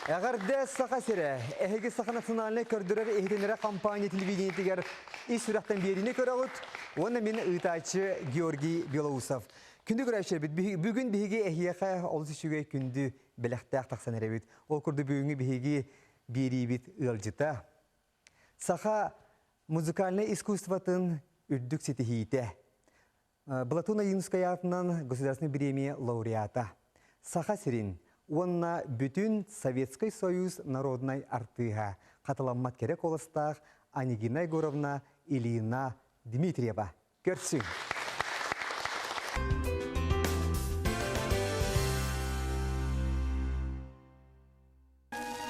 Эҕэрдэ Саха сирэ! Эһиги Саха национальнай көрдөрөр иһитиннэрэр компания телевидениетигэр ис сүрэхтэн биэриини көрөҕүт уонна мин ыытааччы Георгий Белоусов. Күндү көрөөччүлэрбит, бүгүн биһиги эһиэхэ олус үчүгэй күндү бэлэхтээх тахсан эрэбит. Ол курдук бүгүҥҥү биһиги биэриибит ыалдьыта. Саха музыкальнай искусствотын үрдүк ситиһиитэ. Платон Ойуунускай аатынан Государственнай бириэмийэ лауреата, Саха сирин уонна бүтүн Советскай Союз народнай артыыһа, хатыламмат кэрэ куоластаах Анегина Егоровна Ильина Дмитриева. Көрсүҥ!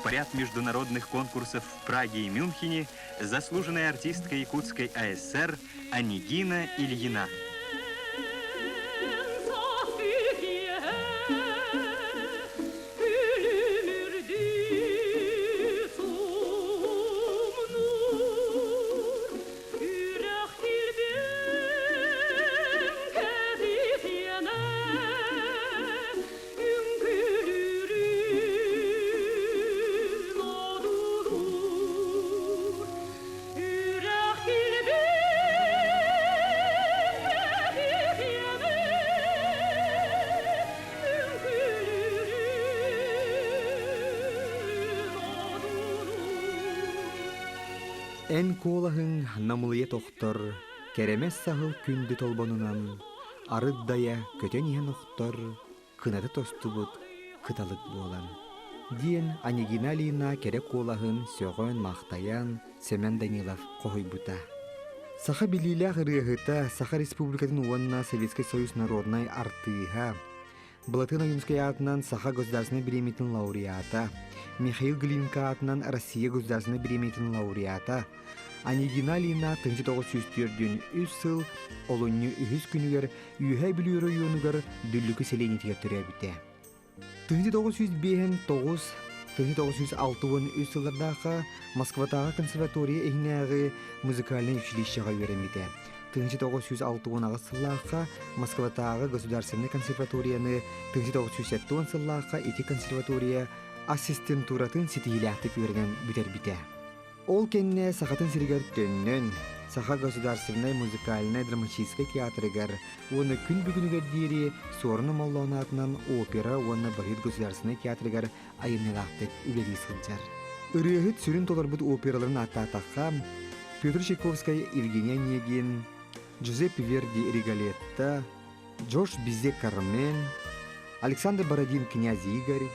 Ряд международных конкурсов в Праге и Мюнхене заслуженная артистка Якутской АСР Анегина Ильина. Үҥкүүлүүрүн одуулуур, үрэх килбиэн кэтитиэнэ, үҥкүүлүүрүн одуулуур. Эн куолаһыҥ намылыйа тохтор, кэрэмэс саһыл күндү толбонунан, арыт дайа көтөн иһэн охтор, кыната тостубут кыталык буолан диэн Анегина Алина кэрэ куолаһын сөҕөн-махтайан Сэмэн Данилов хоһуйбута. Саха билиилээх ырыаһыта, Саха Республикатын уонна Советскай Союз народнай артыыһа, Былатыан Ойуунускай аатынан Саха государственнай бириэмийэтин лауреата, Михаил Глинка аатынан Россия государственнай бириэмийэтин лауреата, Анегина Алина 1943 сыл олунньу үһүс күнүгэр Үөһээ Бүлүү оройуонугар Дүллүкү сэлиэнньэтигэр төрөөбүтэ. 1959 1963 сыллардаахха Москватааҕы консерватория иһинээҕи музыкальнай училищеҕа үөрэммитэ. 1968 сыллаахха Москватааҕы государственнай консерваторияны 1970 сыллаахха ити консерватория ассистентуратын ситиһиилээхтик үөрэнэн бүтэрбитэ. Ол кэннэ Сахатын сиригэр төннөн, Саха государственнай музыкальнай драматическай театрыгар уонна күн бүгүнүгэр диэри Суорун Омоллоон аатынан опера уонна балет государственнай театрыгар айымньылаахтык үлэлии сылдьар. Ырыаһыт сүрүн толорбут операларын ааттаатахха, Петр Чайковскай Евгений Онегин, Джузеппе Верди Риголетто, Джордж Бизе Кармен, Александр Бородин Князь Игорь,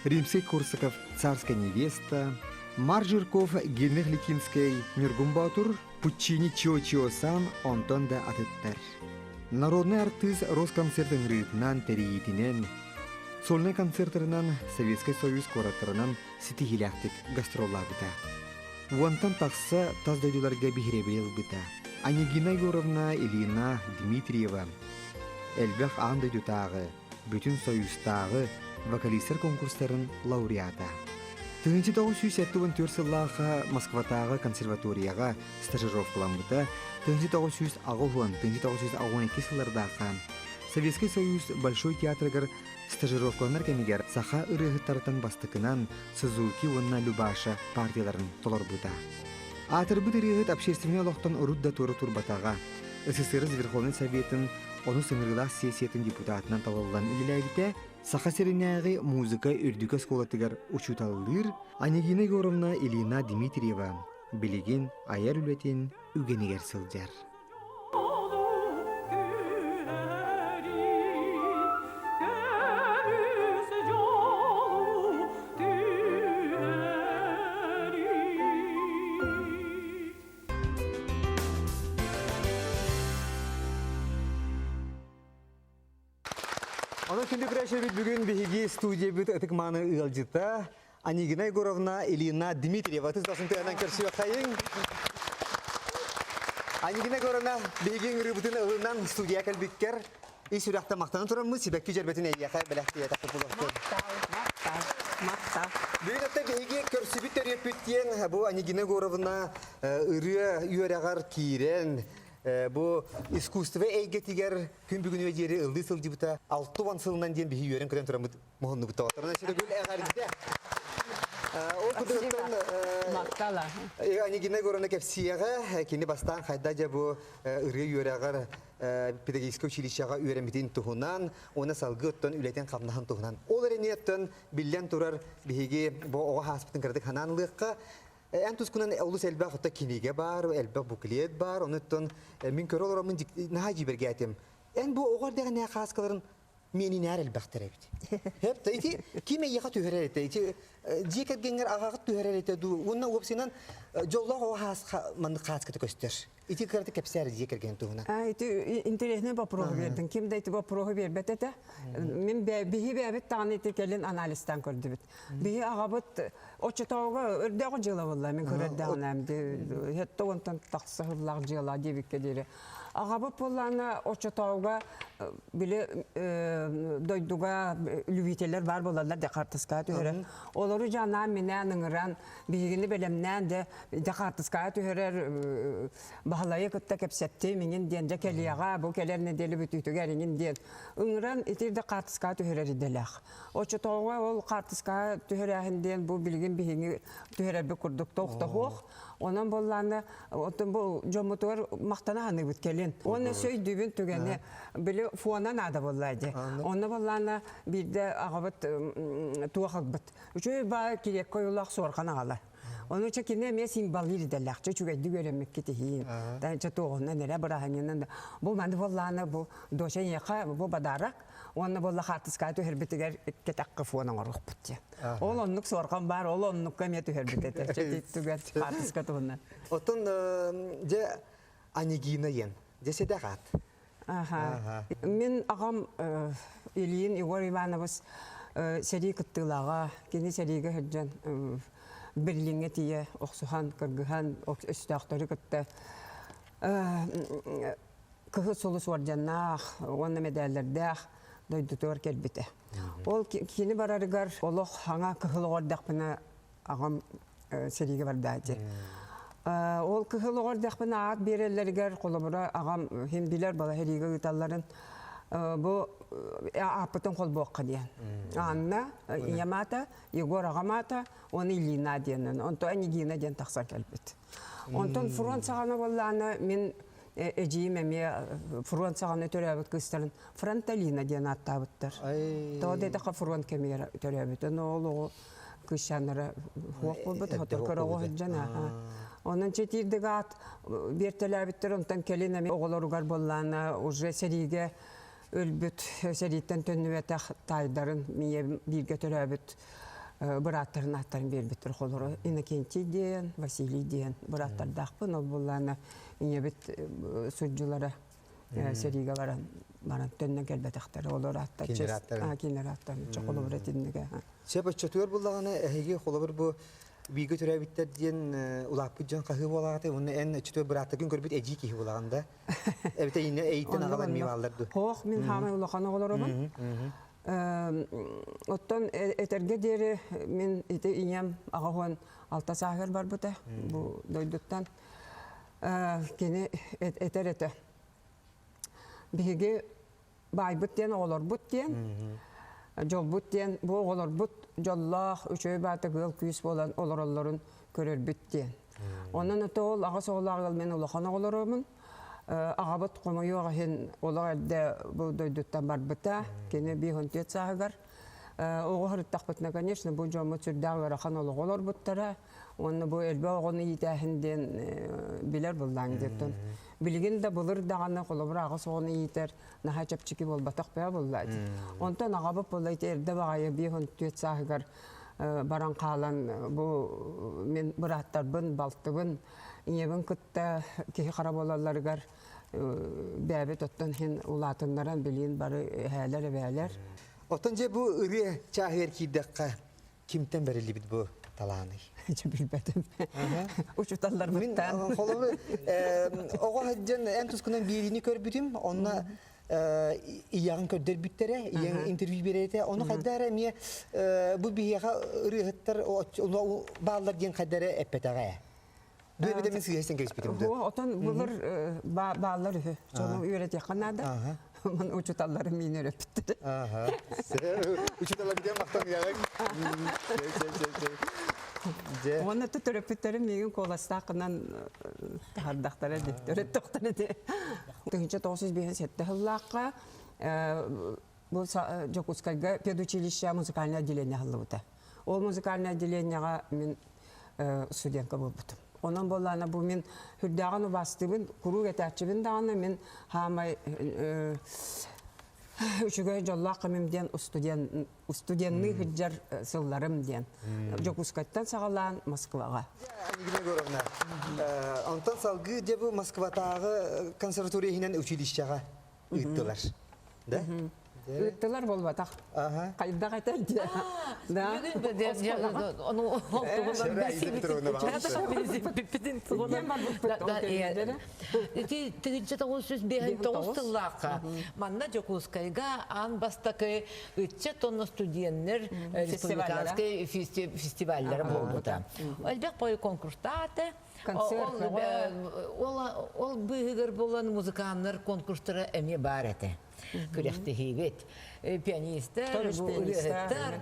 Римский-Корсаков Царская невеста, Мар Жирков Генрих Литинскэй Ньургун Боотур, Пуччини Чио-Чио-сан онтон да атыттар. Народный артыыс Росконцерт ыҥырыытынан тэрийиитинэн, сольнай концертарынан Советскай Союз куораттарынан ситиһиилээхтик гастроллаабыта. Уонтан тахса тас дойдуларга биһирэбили ылбыта. Анегина Егоровна Ильина Дмитриева элбэх аан дойдутааҕы, бүтүн Союзтааҕы вокалистар конкурстарын лауреата. 1974 сыллаахха Москватааҕы консерваторияҕа стажировкаламмыта, 1980-1982 сыллардаахха Советский Союз Большой театрыгар Стажировкаланар кэмигэр саха ырыаһыттарыттан бастакынан Сузуки уонна Любаша партияларын толорбута. Аатырбыт ырыаһыт общественнай олохтон урут да туора турбатаҕа. СССР Верховнай Советын онус ыҥырыылаах сессиятын депутатынан талыллан үлэлээбитэ, Саха сиринээҕи музыка үрдүкү оскуолатыгар учууталлыыр Анегина Егоровна Ильина Дмитриева билигин айар үлэтин үгэнигэр сылдьар. Онон күндү көрөөччүлэрбит бүгүн биһиги студиябыт ытык-мааны ыалдьыта Анегина Егоровна Ильина Дмитриева тыс дохсун тыанан көрсүөххэйиҥ. Анегина Егоровна биһиги ыҥырыыбытын ылынан студия кэлбиккэр ис сүрэхтэн махтанан тураммыт сибэкки дьөрбөтүн эйиэхэ бэлэхтиэтэх булуохтун. Махтал, махтал, махтал. Бүгүн өттө биһиги көрсүбүт төрүөппүт диэн бу Анегина Егоровна ырыа үөрэҕэр киирэн бу искусство эйгэтигэр күн бүгүнүгэр диэри ыллыы сылдьыбыта 60 сылынан диэн биһи үөрэн-көтөн тураммыт муһуннубут доҕотторун өссө төгүл эҕэрдэ! Ол кудуттан Мактала. Анигина Егоровна кэпсиэҕэ, кини бастаан хайда дьэ бу ырыа үөрэҕэр педагогическай училищеҕа үөрэммитин туһунан, уонна салгыы оттон үлэтин-хамнаһын туһунан. Ол эрэ оттон биллэн турар биһиги бу оҕо ааспытын кыратык ханаан ылыахха. Эн тускунан олус элбэх отто кинигэ баар, элбэх буклет баар, онуттан мин көрө олороммун наһаа дьиибэргээтим. Эн бу оҕо эрдэҕинээ хааскаларын миэнинээр элбэхтэр эбит. Хэп ити ким эйиэхэ түһэрэр этэ? Ити дьиэ кэргэҥҥэр аҕаҕыт түһэрэр этэ дуу? Уонна уопсайынан дьоллоох оҕо хаас маннык хааската көстөр. Ити кыраты кэпсээр дьиэ кэргэн туһунан. А, ити интересный вопрос бердин. Ким да ити вопроһу бербет этэ. Мин биһи бэбит даҕаны ити кэлин анализтан көрдүбүт. Биһи аҕабыт оччотооҕуга өрдөөҕү дьыала буолла. Мин көрөрдөҕүнэ хетте онтон тахса сыллаах дьыала диэбиккэ диэри. Аҕабыт буоллаана оччотооҕуга били дойдуга любителлэр баар буолаллар де хартыскаҕа түһэрэр. Олору дьанаан минээн ыҥыран биһигини бэлэмнээн де дьэ хаартыскаҕа түһэрэр Баһылайы кытта кэпсэттим иҥин диэн дьэ кэлиэҕэ бу кэлэр нэдиэлэ бүтүүтүгэр иҥин диэн ыҥыран ити да хаартыскаҕа түһэрэр идэлээх. Оччотооҕуга ол хаартыскаҕа түһэрээһин диэн бу билигин биһиги түһэрэрбит курдук тохтоһуох. Онон буоллаана оттон бу дьоммутугар махтана саныыбыт кэлин. Уонна сөйдүүбүн түгэни били фона наада буолла дии. Онно буоллаана биирдэ аҕабыт туох ылбыт. Үчүгэй баа кириэккэ ойуулаах суорҕан аҕала. Ону чэ кини эмиэ символлыыр идэлээх, чэ үчүгэйдик үөрэммиккит иһин, чэ туоҕунан эрэ бырааһынньынан да бу маны буоллаана бу доча эйиэхэ бу подарок уонна буолла хаартыскаҕа түһэрбитигэр кэтэххэ фон оҥоруохпут диэн. Ол оннук суорҕан баар, ол оннукка эмиэ түһэрбит этэ. Чэ түгэн хаартыска туһунан. Оттон дьэ Анегина диэн дьэ сэдэх аат. Аха. Мин аҕам Ильин Егор Иванович сэрии кыттыылааҕа. Кини сэриигэ сылдьан Берлиҥҥэ тиийэ охсуһан, кыргыһан, өстөөхтөрү кытта Кыһыл Сулус уордьаннаах уонна мэдээллэрдээх дойдутугар кэлбитэ. Ол кини барарыгар олох хаҥа кыһыл оҕо эрдэхпинэ аҕам сэриигэ бардааччы. Ол кыһыл оҕо эрдэхпинэ аат биэрэллэригэр, холобура, аҕам иһин билэр бала сэриигэ ыыталларын бу ааппытын холбуохха диэн. Анна ийэм аата, Егор аҕам аата, уонна Илина диэн. Онтон Анегина диэн тахсан кэлбит. Онтон фронт саҕана буоллаҕына мин эдьиийим эмиэ фронт саҕана төрөөбүт кыыстарын Фронталина диэн ааттаабыттар. Тоҕо диэтэххэ фронт кэмигэр төрөөбүт. Ону ол оҕо кыысчааннара суох буолбут, хотор оҕо сылдьан аха. Онон чэтиирдик аат биэртэлээбиттэр, онтон кэлин эмиэ оҕолоругар буоллаана уже сэриигэ өлбүт, сэрииттэн төннүбэтэх таайдарын миэ бииргэ төрөөбүт бырааттарын ааттарын биэрбиттэр холоро Иннокентий диэн, Василий диэн бырааттардаахпын. Ол буоллаана ийэбит суддьулара сэриигэ баран баран төннөн кэлбэтэхтэр. Олор ааттар кинилэр ааттарын холобура итиннигэ. Сөп оччотугар буллаҕына эһиги холобур бу бииргэ төрөөбүттэр диэн улааппыт дьон хаһыы буолаҕатай уонна эн оччотугар бырааттаргын көрбүт эдьиий киһи буолаҕын да эбэтэ иннэ эйиттэн аҕалар миим ааллар дуу Хоох мин хаамай улахан оҕолоробун Оттон этэргэ диэри мин ити ийэм 86 сааһыгар барбыта бу дойдуттан. Кини этэр этэ. Биһиги баайбыт диэн оҕолорбут диэн, дьолбут диэн бу оҕолорбут дьоллоох, үчүгэй баатык ыал күүс буолан олороллорун көрөрбүт диэн. Онон ото ол аҕыс оҕолоох ыал мин улахан оҕолоромун. Аҕабыт хомойуох иһин олох эрдэ бу дойдуттан барбыта. Кини 54 сааһыгар. Оҕо сырыттахпытына, конечно, бу дьоммут сүрдээх ыарахан олоҕу олорбуттара. Уонна бу элбэх оҕону иитээһин диэн билэр буллаан диэттэн. Билигин да былыр даҕаны холобур аҕыс оҕону иитэр наһаа чэпчэки буолбатах бөҕө буолла. Онтон аҕабыт буолла ити эрдэ баҕайы 54 сааһыгар баран хаалан бу мин бырааттарбын, балтыбын ийэбин кытта киһи хара буолалларыгар бэйэбит оттон иһин улаатыннаран билиин бары эһээлэр эбээлэр. Оттон дьэ бу ырыа чааһыгар киирдэххэ кимтэн бэриллибит бу талааный? Дьэ билбэтим. Учуталларбыттан. Холобур, оҕо сылдьан эн тускунан биэриини көрбүтүм, онно ийэҕин көрдөрбүттэрэ, ийэҥ интервью биэрэрэ. Ону хайда эрэ эмиэ бу биһиэхэ ырыаһыттар бааллар диэн хайда эрэ эппэтэҕэ. Бу эбэтэ мин сыыһа истэн кэбиспитим да. Отон былыр бааллар үһү. Сону үөрэтиэххэ наада. Ман учуталларым миин өрөппүттэр. Учуталлар диэн махтан Уонна төрөппүттэрим миигин куоластааххынан таһардахтара дии, төрөттөхтөрө дии. 1957 сыллаахха бу Дьокуускайга педучилище музыкальное отделение аһыллыбыта. Ол музыкальное отделениеҕа мин студентка буолбутум. Онон буоллаана бу мин үрдээҕин убаастыыбын, куруук этээччибин даҕаны мин хаамай үчүгэй дьоллоох кэмим диэн студент студенныы сылдьар сылларым диэн. Дьокуускайтан саҕалаан Москваҕа. Анигина Егоровна, онтон салгыы дьэ бу Москватааҕы консерватория иһинэн училищеҕа ыыттылар. Да? Ыыттылар буолбатах. Хайдах этэр дии. Да. Ону Ити 1959 сыллаахха манна Дьокуускайга аан бастакы ыччат уонна студеннэр республиканскай фестиваллара буолбута. Элбэх бой конкурстаата. Ол быыһыгар буолан музыканнар конкурстара эмиэ баар этэ. Күрэхтэһиибит. Пианистар, ырыаһыттар.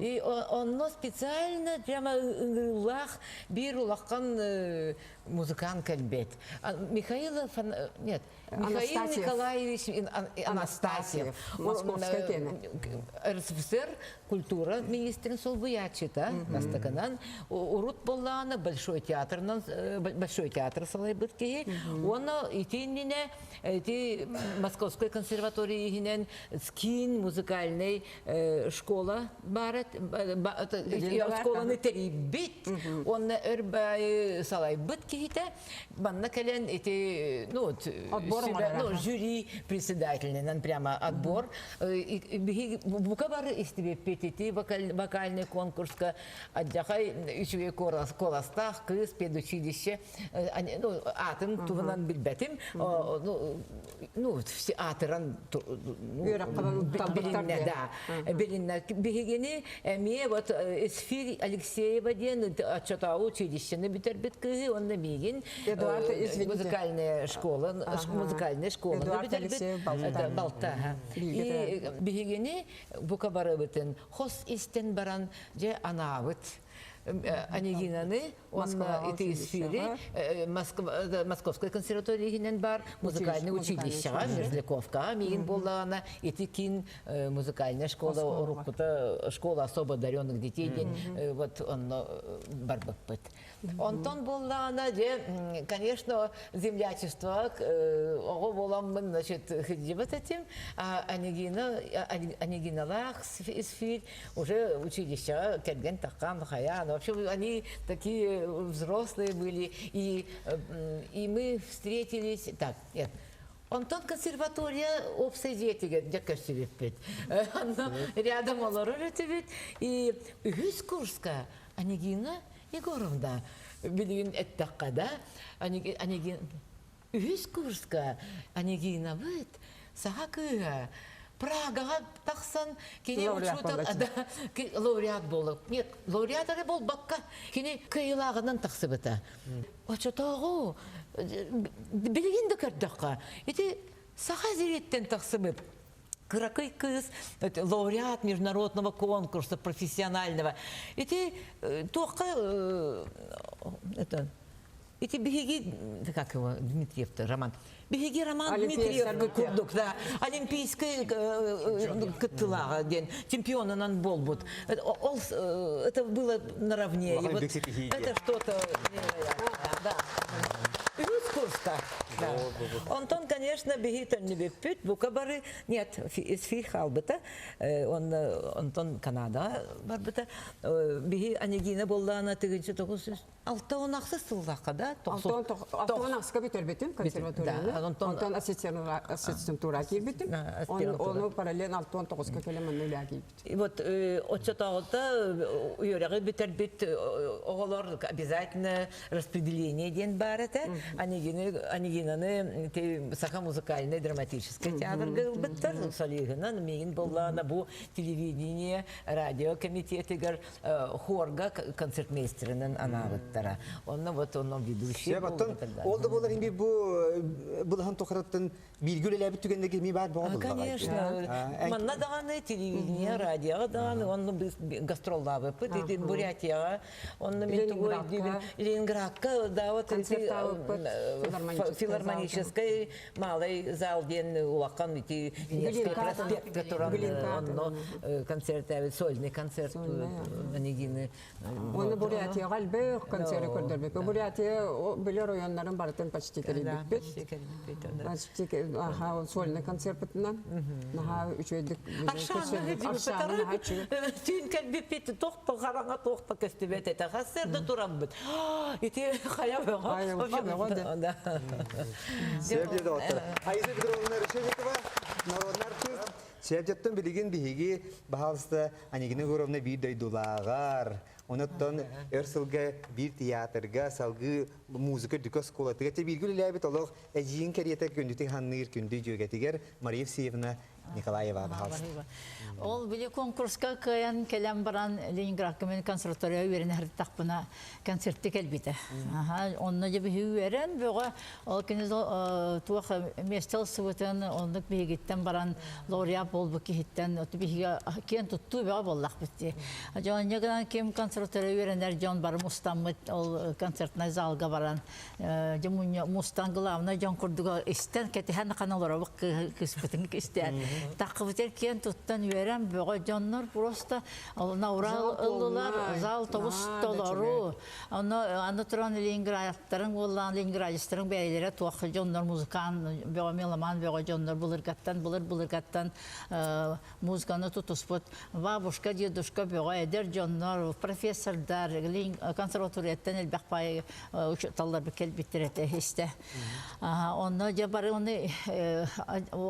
И онно специально прямо ыҥырыылаах биир улахан музыкант кэлбит. Михаил нет, Михаил Николаевич Анастасьев. Московская тема. РСФСР культура министрин солбуйааччыта бастакынан урут боллааны Большой театрынан Большой театр салайбыт киһи уонна итиннине ити Московской консерватория иһинэн скин музыкальный школа баар школаны тэрийбит уонна өр баайы салайбыт киһитэ манна кэлэн ити ну ну жюри председателинэн прямо отбор бука бары истибиппит ити вокальный конкурска адьахай үчүгэй куоластаах кыыс педучилище ну атын туһунан билбэтим ну все аатыран билиннэ да билиннэ биһигини эмиэ вот Эсфирь Алексеева диэн оччотооҕу училищены бүтэрбит кыыһы уонна миигин музыкальная школа музыкальная школаны бүтэрбит балта и биһигини бука барыбытын хос истэн баран дьэ анаабыт Анегинаны уонна ити Эсфири Московскай консерватория иһинэн бар музыкальный училищеҕа Мерзляковкаҕа миигин буоллаҕына ити киин музыкальная школа уруккута школа особо одаренных детей диэн вот онно барбыппыт. Онтон буоллаҕына дьэ конечно землячество оҕо буоламмын значит сылдьыбыт этим Анегина Анегиналаах Эсфирь уже училищеҕа кэргэн таххан хайаан вообще они такие взрослые были и и мы встретились так нет Онтон консерватория уопсай дьиэтигэр дьэ көрсүбүппүт. Онно рядом олорор этибит. И үһүс курска Анегина Егоровна билигин эттэххэ да Анегина Үһүс курска Анегинабыт саха кыыһа Прагаҕа тахсан кини учуутал лауреат буолуп нет лауреат эрэ буолбакка кини кыайыылааҕынан тахсыбыта очотооҕу билигин да көрдөххө ити саха сириттэн тахсыбыт кыракый кыыс лауреат международного конкурса профессионального ити туохха это Ити биһиги, как его, Дмитриев-то, Роман. Биһиги Роман Дмитриев курдук, да, олимпийскай кыттылааҕа диэн чемпионунан буолбут. Ол это было наравне. И вот это что-то невероятное. Да. Үһүс курска. Да. Онтон, конечно, биһи төннүбүппүт, бука бары, нет, эсфир хаалбыта. Он, онтон Канадаҕа барбыта. Биһи Анегина буоллаана тыгынчы тоҕус 66 сыллаахха да? 66 бүтэрбитим консерваторияны. Онтон ассистентура киирбитим. Ону параллельно 69-ка кэлэн манна үлэҕэ киирбитим. Вот оччотооҕута үөрэҕи бүтэрбит оҕолор обязательно распределение диэн баар этэ. Анегина Нинаны Саха музыкальнай драматическай театрга ылбыттар. Солиһынан миигин буоллаҕына бу телевидение, радио комитетигэр хорга концертмейстеринэн анаабыттара. Онно вот онно ведущий Оттон ол да буолар ими бу былаһын тухарыттан бииргэ үлэлээбит түгэннэргэ эмиэ баар боҕо буллаҕа. Конечно. Манна даҕаны телевидение, радиоҕа даҕаны онно гастроллаабыппыт. Ити Бурятияҕа, онно мин тугу өйдүүбүн Ленинградка да вот филармоническай малый зал диэн улахан ити Невский проспектка туран онно концерт сольный концерт Онегины Оны Бурятияҕа элбэх концеры көрдөрбүппүт. Бурятия били районнарын барытын почти кэлбиппит. Почти аха сольный концертпытынан наһаа үчүгэйдик Түүн кэлбиппит тохто хараҥа тохто көстүбэт этэ. Хасырда тураммыт. Ити хайа бөҕө. Да. Сөп доҕоттор. Аиза Петровна Решетникова, народный артист. Сөп билигин биһиги баһаалыста Анегина Егоровна биир дойдулааҕар, онуттан өр сылга биир театрга, салгыы музыка үрдүкү оскуолатыгар те бииргэ үлэлээбит олох эдьиийин кэриэтэ күндүтүк ханныыр күндү дьүөгэтигэр Мария Евсеевна Николаева баһаалыста. Ол били конкурска кыайан кэлэн баран Ленинградка мен консерватория үөрэнэ сырыттахпына концертте кэлбитэ. Онно дьэ биһи үөрэн бөҕө ол кини туох миэстэ ылсыбытын оннук биһигиттэн баран лауреат буолбут киһиттэн биһиги киэн туттуу бөҕө буоллахпыт дии. Дьон гынан ким консерватория үөрэнэр дьон бары мустаммыт ол концертнай залга баран дьэ мустан главное дьон курдуга истэн кэтэһэн хан олоробут кыыспытын истэн таххыбытер киэн туттан үөрэн бөҕө дьоннор просто наурал ыллылар зал тобус толору Онно аны туран Ленинградтарын уоллаан Ленинградистарын бэйэлэрэ туох дьоннор музыкант бөҕө меломан бөҕө дьоннор былыргаттан былыр былыргаттан музыканы тутуспут бабушка дедушка бөҕө эдэр дьоннор профессордар консерваторияттан элбэх пай учууталлар кэлбиттэр этэ истэ онно дьэ бары оны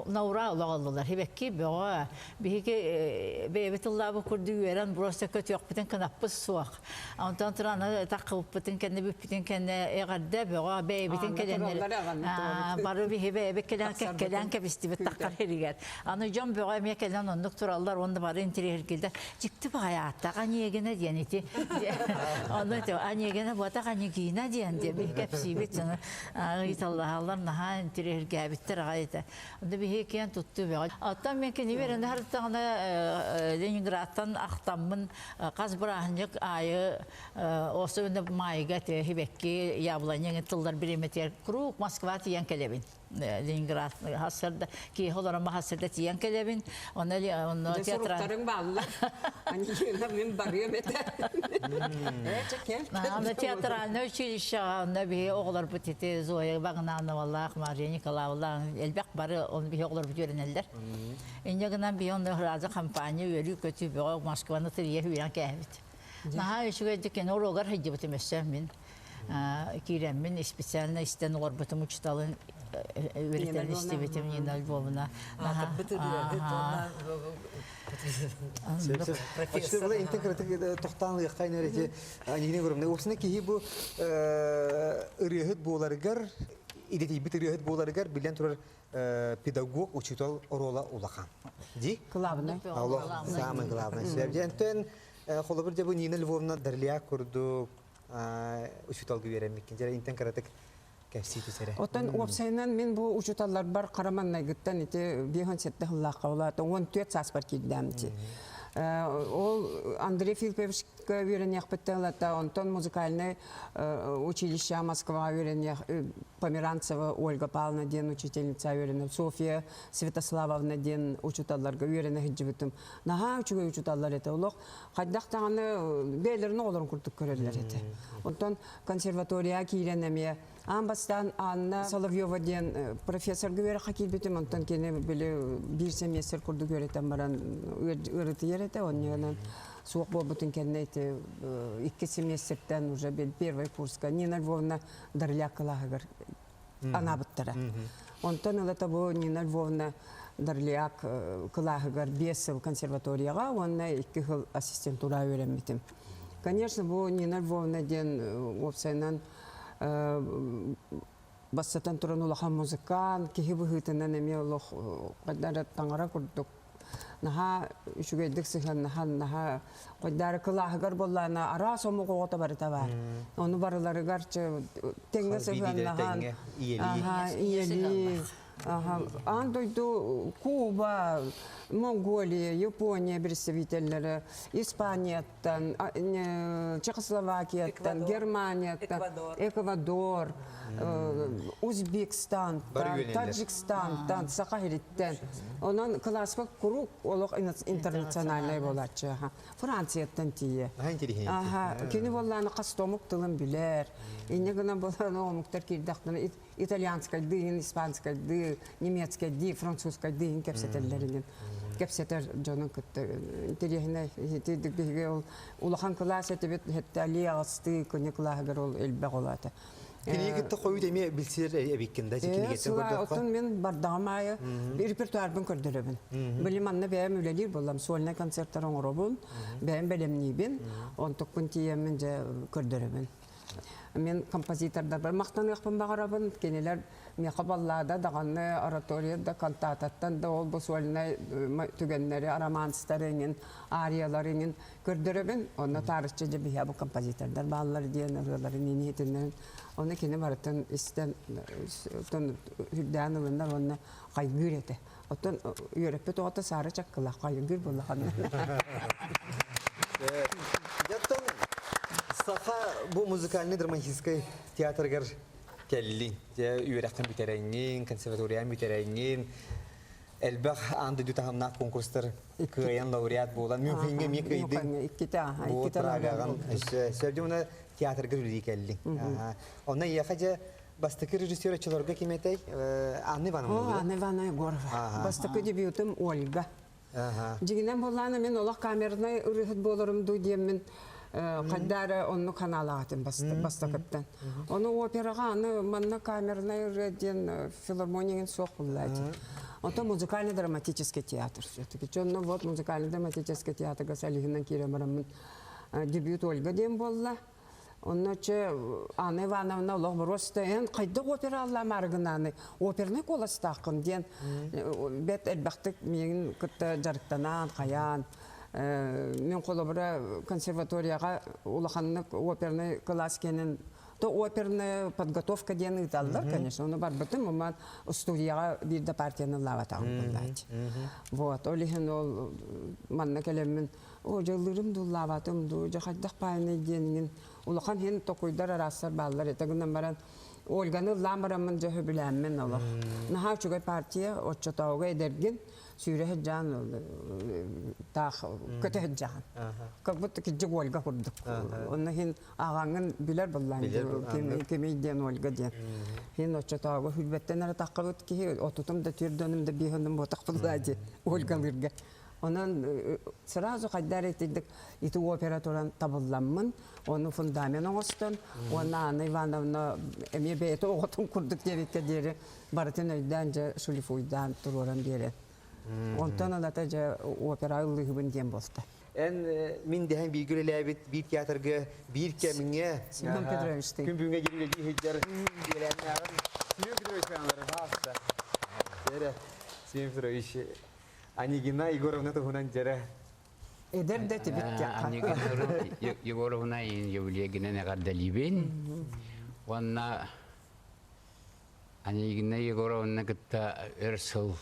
наура олоҕоллулар хибекки бөҕө биһиги бэйэбит ыллаабыт курдук үөрэн просто көтүөхпүтүн кынаппыт суох Онтон туран таххыбыппытын кэннэ бүппүтүн кэннэ эҕэрдэ бөҕө бэйэбитин кэлэннэр бары биһи бэйэбит кэлэн кэккэлээн кэбистибит таххар сиригэр. Аны дьон бөҕө эмиэ кэлэн оннук тураллар уонна бары интириэһиргилдэр. Дьикти баҕайы ааттаах Анегина диэн ити. Онно ити Анегина буотах Анегина диэн диэн биһи кэпсиибит дьону ыйыталлаһаллар наһаа интириэһиргээбиттэр аҕай этэ. Онно биһи киэн туттуу бөҕө. Оттон мен кини берен харыттаҕына Ленинградтан ахтаммын Хас бырааһынньык аайы особенно маайга хибекки яблоня тыллар бириэмэтигэр круг Москва тиийэн кэлэбин. Ленинград хассарда киһи олорон хассарда тиийэн кэлэбин. Онно онно театра бааллар. Анегина мин барыам этэ. Аны театральное училищеҕа онно биһи оҕолорбут ити Зоя Багнановалаах, Мария Николаевалаах элбэх бары оны биһи оҕолорбут үөрэнэллэр. Инньэ гынан биһи онно ыраазы компания үөрүү-көтүү бөҕө Москваны тырыйа сүүрэн кээһэбит. Наһаа үчүгэйдик кини уруогар сылдьыбытым өссө мин киирэммин специально истэн олорбутум учуталын үөрэтэн истибитим Нина Львовна. Профессор интен кыратык тохтаан ылыахха инер Нина Егоровна, осына киһи бу ырыаһыт буоларыгар идэтийбит ырыаһыт буоларыгар билэн турар педагог, учуутал оруола улахан. Ди? Главный. Алло, самый главный. Дьэнтэн холобур дьэ бу Нина Львовна Дарлия курдук учууталга үөрэммиккин. Дьэ интен кыратык кэпсии түсэрэ. Оттон уопсайынан мин бу учууталларбар хараманнайгыттан ити 57 сыллаахха улаата 14 сааспар киирдэм ити. Ол Андрей Филиппович үөрэниэхпиттэн ылата, онтон музыкальнай училище Москваҕа үөрэниэх Померанцева Ольга Павловна диэн учительница үөрэнэ, Софья Святославовна диэн учууталларга үөрэнэ сылдьыбытым. Наһаа үчүгэй учууталлар этэ. Олох хайдах даҕаны бэйэлэрин оҕолорун курдук көрөллөр этэ. Онтон консерваторияҕа киирэн эмиэ аан бастаан Анна Соловьева диэн профессорга үөрэххэ киирбитим. Онтон кини били биир семестр курдук үөрэтэн баран ыарытыйар этэ. Онньонон суох буолбутун кэннэ ити икки семестртэн уже первый курска Нина Львовна Дарляк кылааһыгар анаабыттара. Онтон ылата бу Нина Львовна Дарляк кылааһыгар 5 сыл консерваторияҕа уонна 2 сыл ассистентура үөрэммитим. Конечно, бу Нина Львовна диэн уопсайынан. Бастатан туран улахан музыкант, киһи быһыытынан эмиэ олох хайдах таҥара курдук наһаа үчүгэйдик сыһыаннаһан, наһаа хайдары кылааһыгар буоллаана араас омук оҕото барыта баар. Ону барыларыгар тэҥҥэ сыһыаннаһан, ийэлии, Аан дойду Куба, Монголия, Япония представителлэрэ, Испанияттан, Чехословакияттан, Германияттан, Эквадор, Узбекистантан, Таджикистантан, Саха сириттэн. Онон кылааска куруук олох интернациональнай буолааччы. Францияттан тиийэ. Кини буоллааны хас да омук тылын билэр. Инньэ гынан буолан омуктар киирдэхтэринэ итальянскайдыы, испанскайдыы, немецкайдыы, французскайдыы кэпсэтэллэринэн кэпсэтэр дьонун кытта интэриэһинэй итирдик биһиги ол улахан кылаас этибит хеттали аҕыстыы күнү кылааһыгар ол элбэх олоото. Киниги кытта хойут эмиэ билсэр эбиккин да кинигеттен көрдөххө. Оттон мин бардаҕым аайы репертуарбын көрдөрөбүн. Били манна бэйэм үлэлиир буоллам, сольнай концерттар оҥоробун, бэйэм бэлэмниибин, онтукпун тиийэммин дьэ көрдөрөбүн. Мин композитордарбар махтаныахпын баҕарабын. Кинилэр миэхэ баллада даҕаны, оратория да, кантататтан да ол бу сольнай түгэннэри, романстары иҥин, ариялары иҥин көрдөрөбүн. Онно таарыччы дьэ биһиэхэ бу композитордар бааллар диэн ырыаларын иһитиннэрин. Ону кини барытын истэн, үрдээн ылынар уонна хайгыыр этэ. Оттон үөрэппит оҕото саары чаккылаах хайгыыр буоллаҕына. Дьоттон саха бу музыкальный драматическай театрыгар кэллиҥ. Дьэ үөрэххин бүтэрэҥҥин, консерваторияны бүтэрэҥҥин, элбэх аан дойду таһымнаах конкурстар кыайан лауреат буолан, Мюнхеҥҥэ эмиэ кыайдыҥ. Иккитэ, иккитэ Прагаҕын өссө сөрдү театрга үлэлии кэллиҥ. Онно эйиэхэ дьэ Бастакы режиссер оччолорго ким этэй? Анна Ивановна. Анна Ивановна Егорова. Бастакы дебютум Ольга. Дьиҥинэн буоллаана мин олох камернай ырыаһыт буоларым дуу диэммин хайда эрэ оннук ханаалаах этим бастакыттан. Ону операҕа аны манна камернай ырыа диэн филармония суох булла этим. Онтон музыкально-драматический театр все-таки. Дьонно вот музыкально-драматический театрга солиһынан киирэн бараммын дебют Ольга диэн буолла. Онно чэ Анна Ивановна олох боруоста эн хайдах опера аллаамаары гынааны опернай куоластааххын диэн бэт элбэхтик миигин кытта дьарыктанаан хайаан мин холобура консерваторияҕа улаханнык опернай кылаас киэнин то оперная подготовка диэн ыыталлар конечно ону барбытым уман студияҕа биир да партияны ыллаабатаҕым буоллааччы вот ол иһин ол манна кэлэммин Оо, дьыллыырым дууллаабатым дуу, дьэ хайдах баайынай диэниҥин улахан иһин токуйдар араастар бааллар этэ гынан баран Ольганы ыллаан бараммын дьэ сөбүлээммин олох. Наһаа үчүгэй партия, оччотооҕуга эдэргин сүүрэ сылдьаан таах көтө сылдьаҕын. Как будто кирдьик Ольга курдук. Онно иһин аҕаҥҥын билэр буллаан кимий диэн Ольга диэн. Иһин оччотооҕу хүрбэттэн эрэ таххабыт киһи отутум да түөрдөнүм да биэһөнүм буотах буллаа дии Ольгалыырга. Онон сразу хайда эрэ итирдик ити опера туран табылламмын, ону фундамент оҥостон, уонна Анна Ивановна эмиэ бэйэтэ оҕотун курдук диэбиккэ диэри барытын өйдөөн дьэ шлифуйдаан туруоран биэрэн. Онтон ылата дьэ опера ыллыыбын диэн буолта. Эн мин дэһэн бииргэ үлэлээбит биир театрга биир кэмҥэ Семен Петровичтыын. Күн бүгүҥҥэ диэри үлэлии сылдьар үөлээннээҕим Семен Петрович бааллара. Семен Петрович Анегина Егоровна туһунан дьэрэ. Эдэр да этибит Анегина Егоровна юбилейгинэн эҕэрдэлиибин. Уонна Анегина Егоровна кытта өр сыл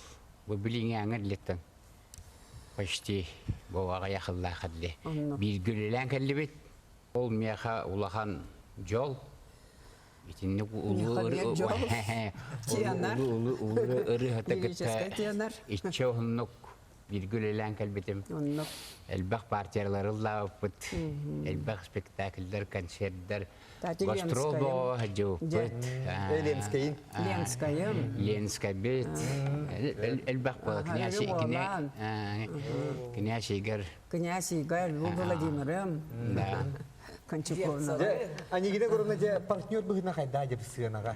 бу билиҥээҥҥэ иллиттэн почти бу аҕыйах ыллаах этили бииргэ үлэлээн кэллибит. Ол миэхэ улахан дьол. Итинник улуу ырыаһыта кытта иччэ уһуннук бииргэ үлэлээн кэлбитим. Элбэх партиялары ыллаабыппыт, элбэх спектакльдар, концерттар, гастрол бөҕө сылдьыбыппыт. Ленскайын. Ленскайым. Ленскайбыт. Элбэх буола. Князь Игорь. Князь Игорь, Владимирым. Да. Кончаковна. Анегина Егоровна дьэ партнер быһыытынан хайдаа дьэ сыанаҕа?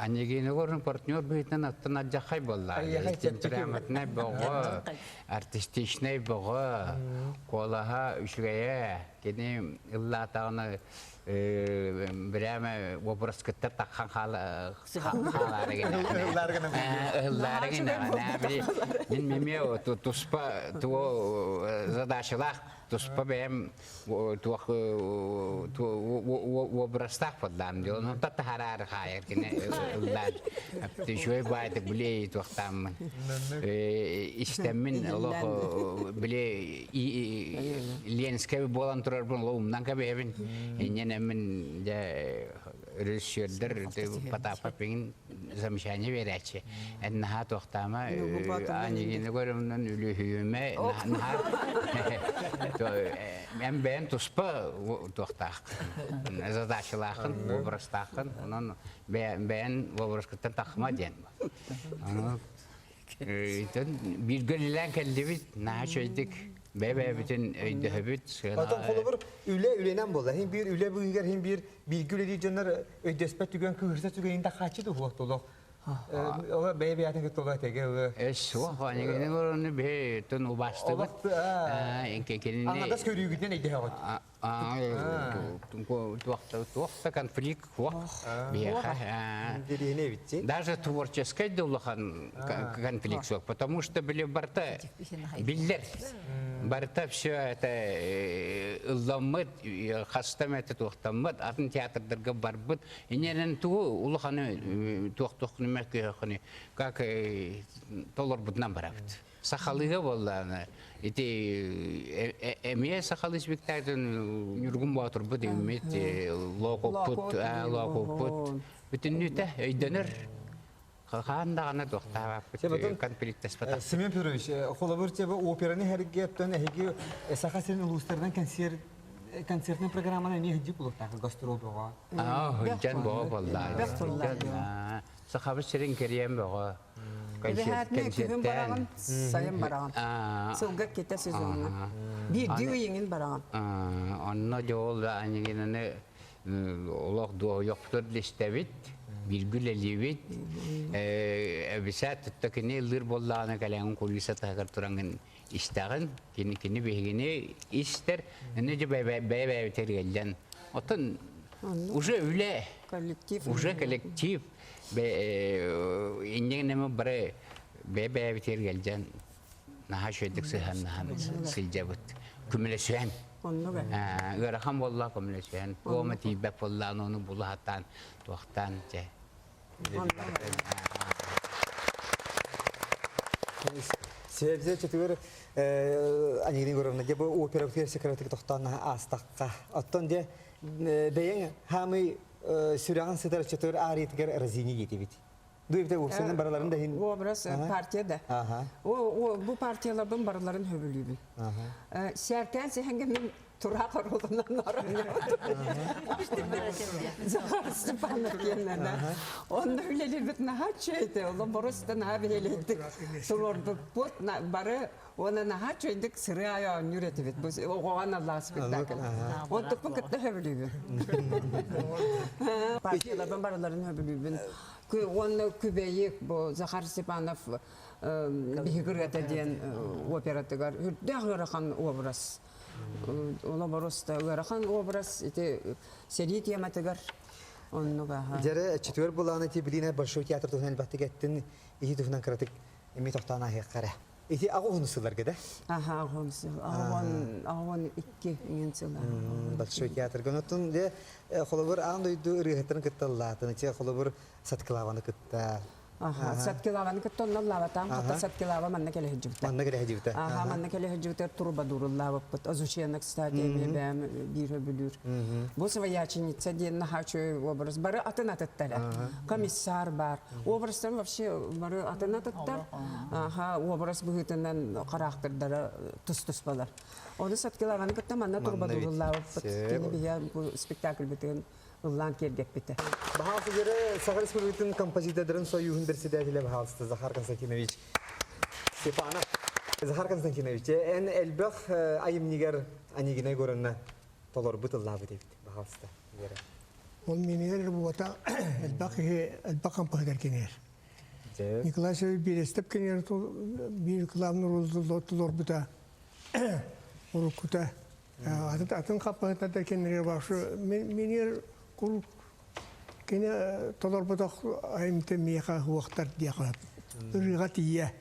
Анегина Егоровна партнер быһыытынан аттан алдьархай буолла. Темпераментнай бөҕө, артистичнай бөҕө, куолаһа үчүгэйэ. Кини ыллаатаҕына Прямо образкыттар таххан хаалаары Ыһыллаары Мин мемиэ туспа туо задачалаах туспа бэйэм туох образтаах буоллаам дии. Онон таһараары хаайар кини ыллаан. Үчүгэй баайдык билей туохтааммын. Истэммин олох биле Ленскэй буолан турарбын олох умнан кэбиһэбин. Инньэн эммин дьэ режиссердэр Потапов пиҥин замечание биэрээччи. Эн наһаа туохтаама Анегины көрөмнөн үлүһүйүмэ наһаа эн бэйэн туспа туохтаах задачалааххын образтааххын онон бэйэн образкыттан тахма диэн. Бииргэ үлэлээн кэллибит, наһаа үчүгэйдик бэйэ-бэйэбитин өйдөһөбүт, Отон холобур үлэ үлэнэн буолла. Хин биир үлэ быыһыгар хин биир бииргэ үлэлиир дьоннор өйдөспөт түгэн кыыһырса түгэнин да хааччы туһуох толох. Ола бэйэ-бэйэтин кытта ола тэгэ ылы. Суох, анегини көрөнү бэйэ тон убастыбыт. Кини Аңадас көрүүгүтүнэн өйдөһөҕүт. Туох да конфликт суох биһиэхэ. Даже творческай да улахан конфликт суох, потому что били барыта биллэр. Барыта все это ылламмыт, хастам это туохтаммыт, атын театрдарга барбыт. Иннинэн тугу улаханы туох-туох нөмө как толорбутунан барабыт. Сахалыыга буоллаҕына ити эмиэ сахалыы спектакль Ньургун Боотурбут иммит Лоокуппут Лоокуппут бүтүннүүтэ өйдөнөр хаан даҕаны туохтаабаппыт конфликтаспатах. Семен Петрович, холобур тебе операны хэргиэттэн эһиги Саха сирин улуустарынан концерт концертный программаны эмиэ сылдьып булуохтаах гастрол бөҕө. Сылдьан бөҕө буоллаа. Сахабыт сирин кэриэн бөҕө. Эбэһээтинэ күһүн бараҕын, сайын бараҕын. Сылга иккитэ сезоҥҥа. Биирдии ыйыҥын бараҕын. Онно дьол аньыгынаны олох дуоһуйохпутур истэбит, бииргэ үлэлиибит. Эбисээт тутта кини ыллыыр буоллаҕына кэлэҥин кулиса таһыгар тураҥын истэҕин, кини кини биһигини истэр, инне дьэ бэйэ-бэйэбитигэр ыалдьан. Оттон уже үлэ, коллектив, уже коллектив инньэ бары бэйэ-бэйэбитигэр ыалдьан наһаа үчүгэйдик сыһыаннаһан сылдьабыт. Көмөлөсүһэн. Ыарахан буолла көмөлөсүһэн. Туома тиийбэт буоллаан ону булаһатаан туохтаан дьэ. Себзе четүгөр Анегина Егоровна, дьэ бу опера секретик тохтоон аастахха. Оттон дьэ бэйэҥ хаамый сүрэҕин сытар четүгөр аарыйтыгар разини диэтибит. Дуйбите уопсайынан барыларын да иһин Образ партия да. Бу партияларбын барыларын хөбүлүүбүн. Сээркээн сэһэнгэ мин тураах оруолунан Захар Степанов диэннэнэ. Онно үлэлиирбит наһаа үчүгэй Оло боруста наһаа биһилэйдик туруорбуппут бары уонна наһаа үчүгэйдик сырыы аайы оонньуур этибит. Бу оҕоҕо аналлаах спектакль. Онтукпун кытта сөбүлүүбүн. Партияларбын барыларын сөбүлүүбүн. Уонна Күбэйик бу Захар Степанов биһиги ырыата диэн оператыгар үрдээх ыарахан образ. Олоборуста ыарахан образ ити сэрии тематыгар оннук аха. Дьэрэ четвер булааны ти билине Большой театр туһунан элбэхтик эттин ити туһунан кыратык эми тохтоон аһыахха эрэ. Ити аҕа сылларга да? Аха, аҕа сыл. Аҕа икки иҥин сыл. Большой театрга. Онтон де холобур аан дойду ырыаһыттарын кытта ыллаатын, холобур Саткилаваны кытта Аха, Саткилаваны кытта онно ыллаабатаам, хата Саткилава манна кэлэ сылдьыбыта. Манна кэлэ сылдьыбыта. Аха, манна кэлэ сылдьыбытыгар трубадуруллаабыппыт. Озучена, кстати, эмиэ бэйэм биир өбүлүүр. Бу свояченица диэн наһаа үчүгэй образ. Бары атын атыттар. Комиссар бар. Образтан вообще бары атын атыттар. Аха, образ быһыытынан хараактырдара тус-туспалар. Ону Саткилаваны кытта манна трубадуруллаабыппыт. Кини биһиэ бу спектакльбытын ыллаан киэргэппитэ. Баһаалыста дьэрэ Саха Республикатын композитордарын союһун председателэ баһаалыста Захар Константинович Степанов. Захар Константинович, эн элбэх айымньыгар Анегина Егоровна толорбут ыллаабыт эбит баһаалыста Вера. Ол минигэр буота элбэх киһи элбэх композитор киниэр. Николай Сергеевич Берестов киниэр биир главный роль толорбута уруккута. Атын атын хаппаһыттар кинилэр башы минер курук кини толорботох айымты миэхэ хуохтар диэхэ ырыга тиийэ.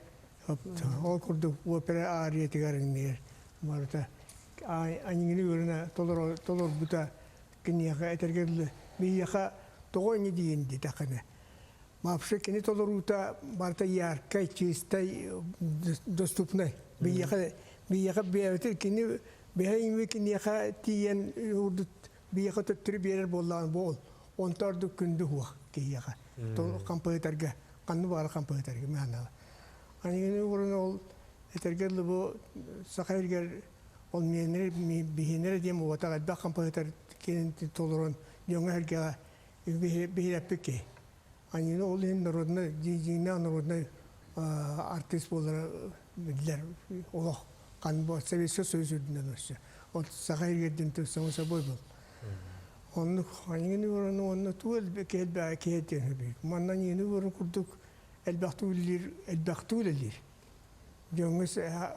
Ол курдук опера ариятыгар иҥнэр барыта аньыгыны өрүнэ толорбута киниэхэ этэргэ дылы биһиэхэ тоҕо ини диин диэтэххинэ вообще кини толоруута барыта яркай, чистай, доступнай. Биһиэхэ биһиэхэ бэйэбитин кини бэйэ киниэхэ тиийэн урдут биһиэхэ төттөрү биэрэр буоллаҕына буол. Онто ордук күндү хуох киһиэхэ. Хампыытарга, ханны баҕар хампыытарга мээнэ. Анигини урун ол этэргэ дылы бу саха сиригэр ол миэннэри биһиэннэрэ диэн буолбатах элбэх хампыытар киэнин толорон дьоҥҥо-сэргэҕэ биһирэппит киһи. Аньыыны ол иһин народнай, дьиҥнээх народнай артист буолара биллэр олох хан бу Советский Союз үрдүнэн өссө. Ол саха сиригэр само собой был. Оннук аньыыны уран уонна туу элбэҕи киһи диэн сөбүй. Манна аньыыны уран курдук элбэхтик үлэлиир, элбэхтик үлэлиир. Дьоҥҥо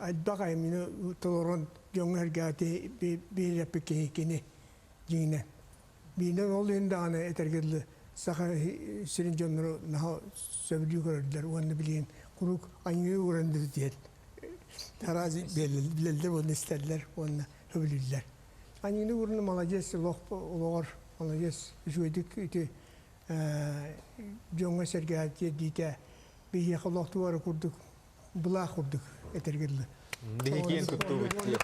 элбэх айымньыны толорон дьоҥҥо сэргээти биһирэппит киһи кини дьиҥинэн. Бииринэн ол иһин даҕаны этэргэ дылы саха сирин дьонноро наһаа сөбүлүү көрөллөр уонна билигин куруук аньыы ууран диэн араас билэллэр уонна истэллэр уонна сөбүлүүллэр. Аньыыны уурна маладьыас олох олоҕор маладьыас үчүгэйдик ити дьоҥҥо-сэргэҕэ тиэрдиитэ биһиэхэ олох туора курдук былаах курдук этэргэ дылы. Биһиги туттубут дии.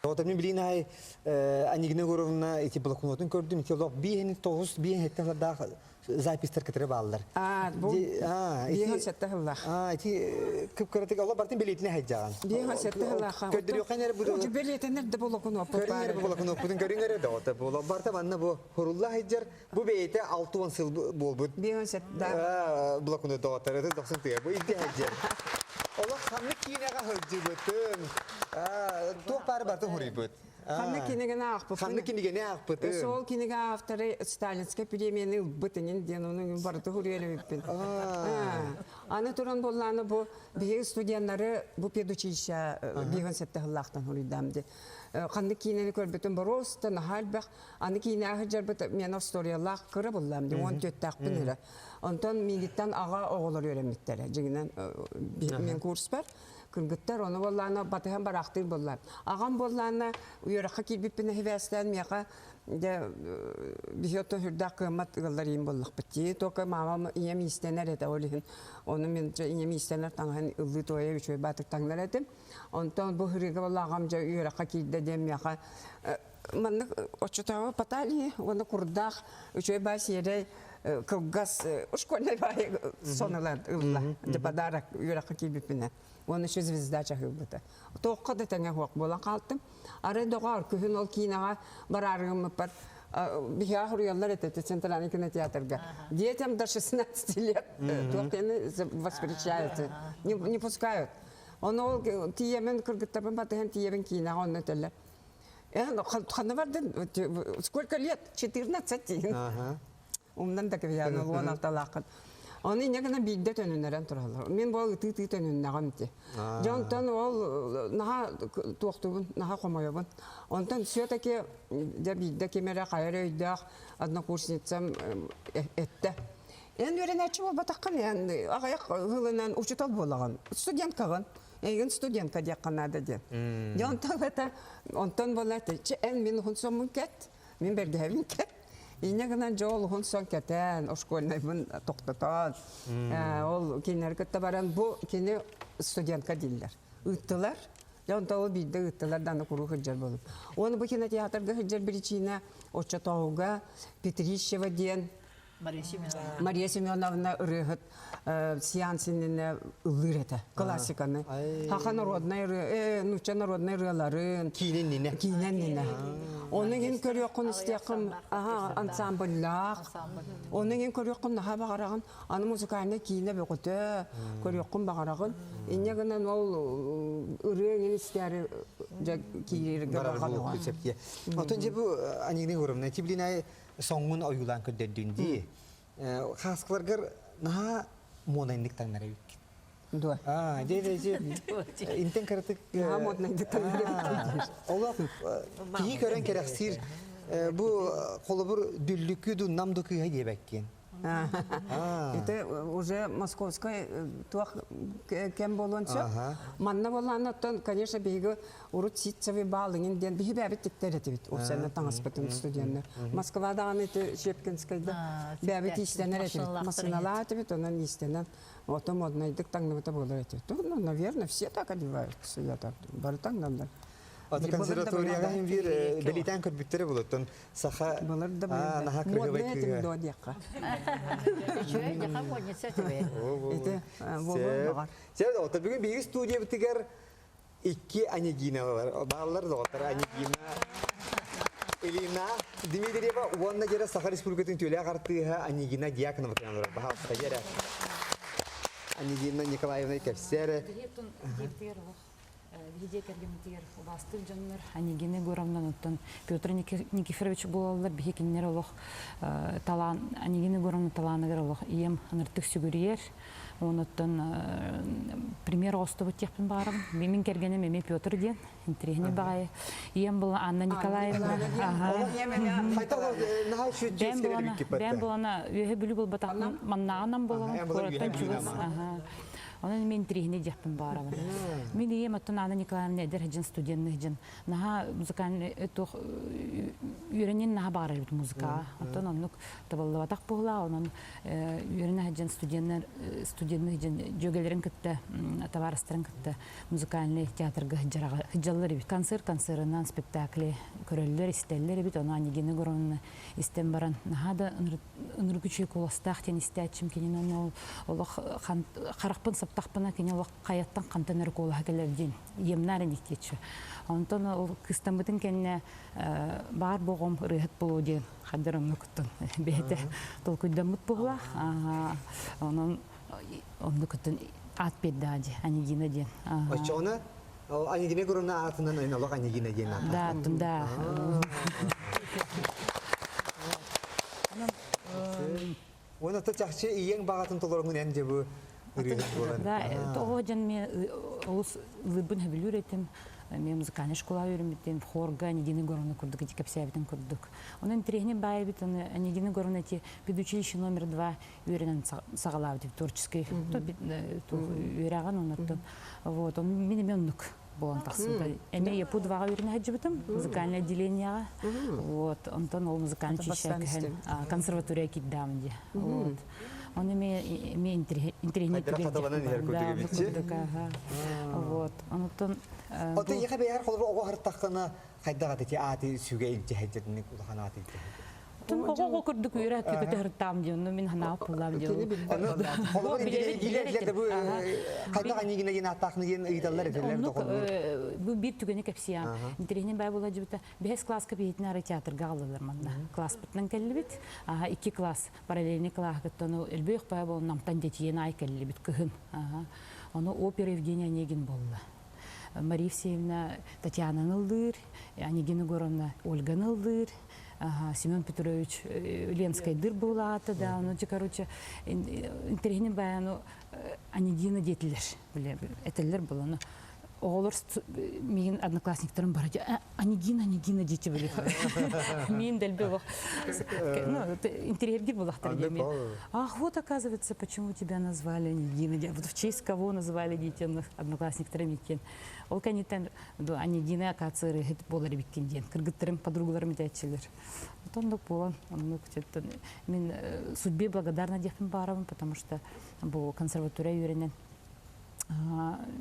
Вот мен билин ай Анигина Егоровна ити блокнотун көрдүм, ити олох биһини тоғыз биһин хеттен сардаах запистер кытары бааллар. А, бу биһин сетте хыллах. А, ити кып-кыратык олох бартын билетине хайдьаҕан. Биһин сетте хыллах. Көрдөрүөххэ нэр бу. Билетинер да блокнот. Көрүҥэр бу блокноппутун көрүҥэр да ота бу. Барта манна бу хурулла хайдьар. Бу бэйэтэ 60 сыл буолбут. 57 блокнот доҕоттору дохсун тыа бу илдьэ сылдьар. Олох ханнык киинэҕэ сылдьыбытын, туох баары барытын хуруйбут. Ханнык кинигэни аахпыппын. Ханнык кинигэни аахпытын. Сол кинигэ авторы Сталинскай премияны ылбыт инин диэн ону барыты хуруйар эбиппин. Аны туран буоллааны бу биһиги студеннары бу педучилище биһин сетте хыллаахтан хуруйдаам ди. Ханнык киинэни көрбүтүм боруоста наһаа элбэх Аны киинэҕэ сылдьарбыт миэнэ остуоруйалаах кыра буллаам дии, 14-тээхпин эрэ. Онтон миигиттэн аҕа оҕолор үөрэммиттэрэ. Дьиҥинэн мин курспар кыргыттар ону буоллаана батыһан бараахтыыр буоллаам. Аҕам буоллаана үөрэххэ киирбиппин эһибээстээн миэхэ дьэ биһи оттон сүрдээх кыаммат ыаллар ийэм буоллахпыт дии. Только мамам ийэм иистэнэр этэ ол иһин ону мин дьэ ийэм иистэнэр таҥаһын ыллыы туойа үчүгэй баатык таҥнар этим. Онтон бу һырыыга буолла аҕам дьэ үөрэххэ киирдэ диэн миэхэ Маннык оччотооҕу Поталии уонна курдаах үчүгэй баай сиэрэй кылгас школьнай баай сон ылар ылла. Дьэ подарок үөрэххэ киирбиппинэ. Уонна еще звезда чаһыылбыта. Туохха да тэҥэ суох буолан хаалтым. Арай доҕоор күһүн ол киинэҕэ бараарыгыммыппар биһиэхэ суруйаллар этэ Центральный кинотеатрга. Детям до 16 лет туох диэни воспрещают, не пускают. Ону ол тиийэмин кыргыттарбын батыһан тиийэбин киинэҕэ онно этэллэр. Ханна бардын? Сколько лет? 14 дейін. Умнан да кэбиһэн уон алталааххын. Оны инньэ гынан биирдэ төнүннэрэн тураллар. Мин бу ытыы-ытыы төнүннэҕим ити. Дьонтон ол наһаа туохтугун, наһаа хомойобун. Онтон все-таки дьэ биирдэ ким эрэ хайа эрэ өйдөөх однокурсницам эттэ. Эн үөрэнээччи буолбатаххын, эн аҕыйах ыһылынан учуутал буолаҕын, студенткаҕын. Эйигин студентка диэххэ наада диэн. Дьэ онтон это онтон буолла чэ эн мин уһун соммун кэт, мин бэргэһэбин кэт. Инньэ гынан дьэ ол уһун сон кэтээн, школьнайбын тохтотон, ол кинилэри кытта баран бу кини студентка дииллэр. Ыыттылар. Дьэ онтон ол биирдэ ыыттылар да аны куруук сылдьар буолум. Уонна бу кинотеатрга сылдьар причина оччотооҕуга Петрищева диэн Мария Семеновна. Мария Семеновна ырыаһыт сеанс иннинэ ыллыыр этэ классиканы. Хаха народнай ырыа, нуучча народнай ырыаларын. Киинэ иннинэ. Киинэ иннинэ. Ону иһин көрүөххүн истиэххин аха ансамбльлаах. Ону иһин көрүөххүн наһаа баҕараҕын. Аны музыкальнай киинэ бөҕөтө көрүөххүн баҕараҕын. Инньэ гынан ол ырыа иҥин истээри дьэ киирэргэ баҕараҕын. Отон дьэ бу Анина Егоровна, ти блин соҥҥун ойуулаан көрдөрдүн дии. Хааскыларгар наһаа муонайнык таҥнар эбиккин. Дуо? Аа, дьэ дьэ интен кыратык Наһаа моднайдык таҥнар. Олох киһи көрөн кэрэхсиир бу холобур дүллүкү ду нам ду кыыһа диэбэккин. Это уже московскай туох кэм буолуон сөп. Манна буоллаан оттон, конечно, биһиги урут ситцевый баалыҥын диэн биһи бэбит тиктэр этибит. Упсанна таҥаспытын студеннар. Москва даҕаны ити Щепкинскайда бэбит иистэнэр этибит. Массыыналаах этибит, онон иистэнэн ото моднайдык таҥныбыта буолар этибит. Ну, наверное, все так одеваются, я так думаю. Бары таҥналлар. Аты консерваторияҕа иһин биир бэлиэтээн көрбүттэрэ булуттан саха Былыр да былыр наһаа да. кыргыбай Модная этим кыыһа. дуо диэххэ. Үчүгэй дьаха модница этибэ. Ити буолуон баҕар. Сэр, ота бүгүн биһиги студиябытыгар икки Анегиналар бааллар доҕоттор Анегина Элина Дмитриева уонна дьэрэ Саха Республикатын түөлээх артыыһа Анегина Дьяконова кэлэн олорор. Баһаалыста дьэрэ. Анегина Николаевна кэпсээр. Биһиги кэргэммитигэр убаастыыр дьоннор Анегина Егоровна оттон Петр Никифорович буолаллар биһи кинилэр олох талаан Анегина Егоровна талааныгар олох ийэм ыныртык сүгүрүйэр онуттан пример оҕостубут диэхпин баҕарабын мин кэргэним эмиэ Петр диэн интэриэһинэй баҕайы ийэм була Анна Николаевна бэйэм буолана үөһэ бүлүү буолбатахпын маннааҕынан буолабын куораттан чугас Онон мин интэриэһинэй диэхпин баҕарабын. Мин ийэм оттон Анна Николаевна эдэр сылдьан студенный сылдьан наһаа музыкальный туох үөрэнин наһаа баҕарар эбит музыкаҕа. Оттон оннук табыллыбатах буолаа, онон үөрэнэ сылдьан студеннар студенный сылдьан дьүөгэлэрин кытта табаарыстарын кытта музыкальный театрга сылдьаллар эбит. Концерт концерынан спектакли көрөллөр, истэллэр эбит. Ону Анегина Егоровна истэн баран наһаа да ынырык үчүгэй куоластаах диэн истээччим кинини онно олох харахпын саптахпына кини олох хайаттан хантан эрэ куолаһа кэлэр диэн иэмнаар иниктиэччи онтон ол кыстаммытын кэннэ баар боҕом ырыаһыт буолуо диэн хаддар оннукуттан бэйэтэ толкуйдаммыт буоллаах онон оннукуттан аат биэрдэҕэ дии Анегина диэн Оччоҕуна Анегина Егоровна аатынан олох Анегина диэн Да, да. Уонна чахчы ийэҥ баҕатын толороҥун эн дьэ бу ырыаһыт буолан. Да, тоҕо дьон мен олус ылыырбын сөбүлүүр этим. Мен музыкальный школа үөрэммитим, хорга Анегина Егоровна курдук ити кэпсээбитин курдук. Онон интэриэһинэй баай эбит, Анегина Егоровна эти педучилище номер два үөрэнэн саҕалаабыт творческий үөрэҕин оннуттан. Вот, он мин эмиэ оннук буолан тахсыбыта. Эмиэ Япу дваҕа үөрэнэ сылдьыбытым, музыкальное отделениеҕа. Вот, онтон ол музыкальный училище көһөн консерватория киирдэҕим дии. Вот. Он эмиэ эмиэ интэриэһинэй түгэн. Вот. Онтон Оттон ийэхэ бэйэҕэр холобур оҕо аһартаххына хайдах ати ааты сүгэ илдьэ улахан ааты илдьэ Оҕо курдук үөрэ көтөһөртаам диэн, мин ханаап пуллаам диэн. Холобур илиилэр бу хайдах анигина диэн ааттаахны диэн ыйыталлар этилэр доҕоллор. Бу биир түгэни кэпсиэм. Интэриэһинэй бай була дьыбыта. Бэһис класска биһитин ары театрга аҕаллылар манна. Класспытынан кэллибит. Аха икки класс параллельный класс кыттан элбэх бай бол намтан детиен ай кэллибит кыһын. Ону опера Евгений Онегин болла. Мария Евсеевна Татьянаны ыллыыр, Анегина Егоровна Ольганы ыллыыр, Семен Петрович Ленскайдыр буолаата да, ону короче, интэриэһинэй баяну Анегина диэтилэр, этэллэр буланы. Оҕолор миигин одноклассниктарым бара Анегина, Анегина диэти били. Миин дэлби олох. Ну, интэриэһиргир булахтар диэми. Ах, вот оказывается, почему тебя назвали Анегина. Вот в честь кого называли дети одноклассниктарым иккен. Ол кэнниттэн Анегина акация ырыһыт буолар эбиккин диэн. Кыргыттарым, подругаларым этээччилэр. Вот оннук буолан, оннук мин судьбе благодарна диэхпин баарабын, потому что бу консерватория үөрэнэн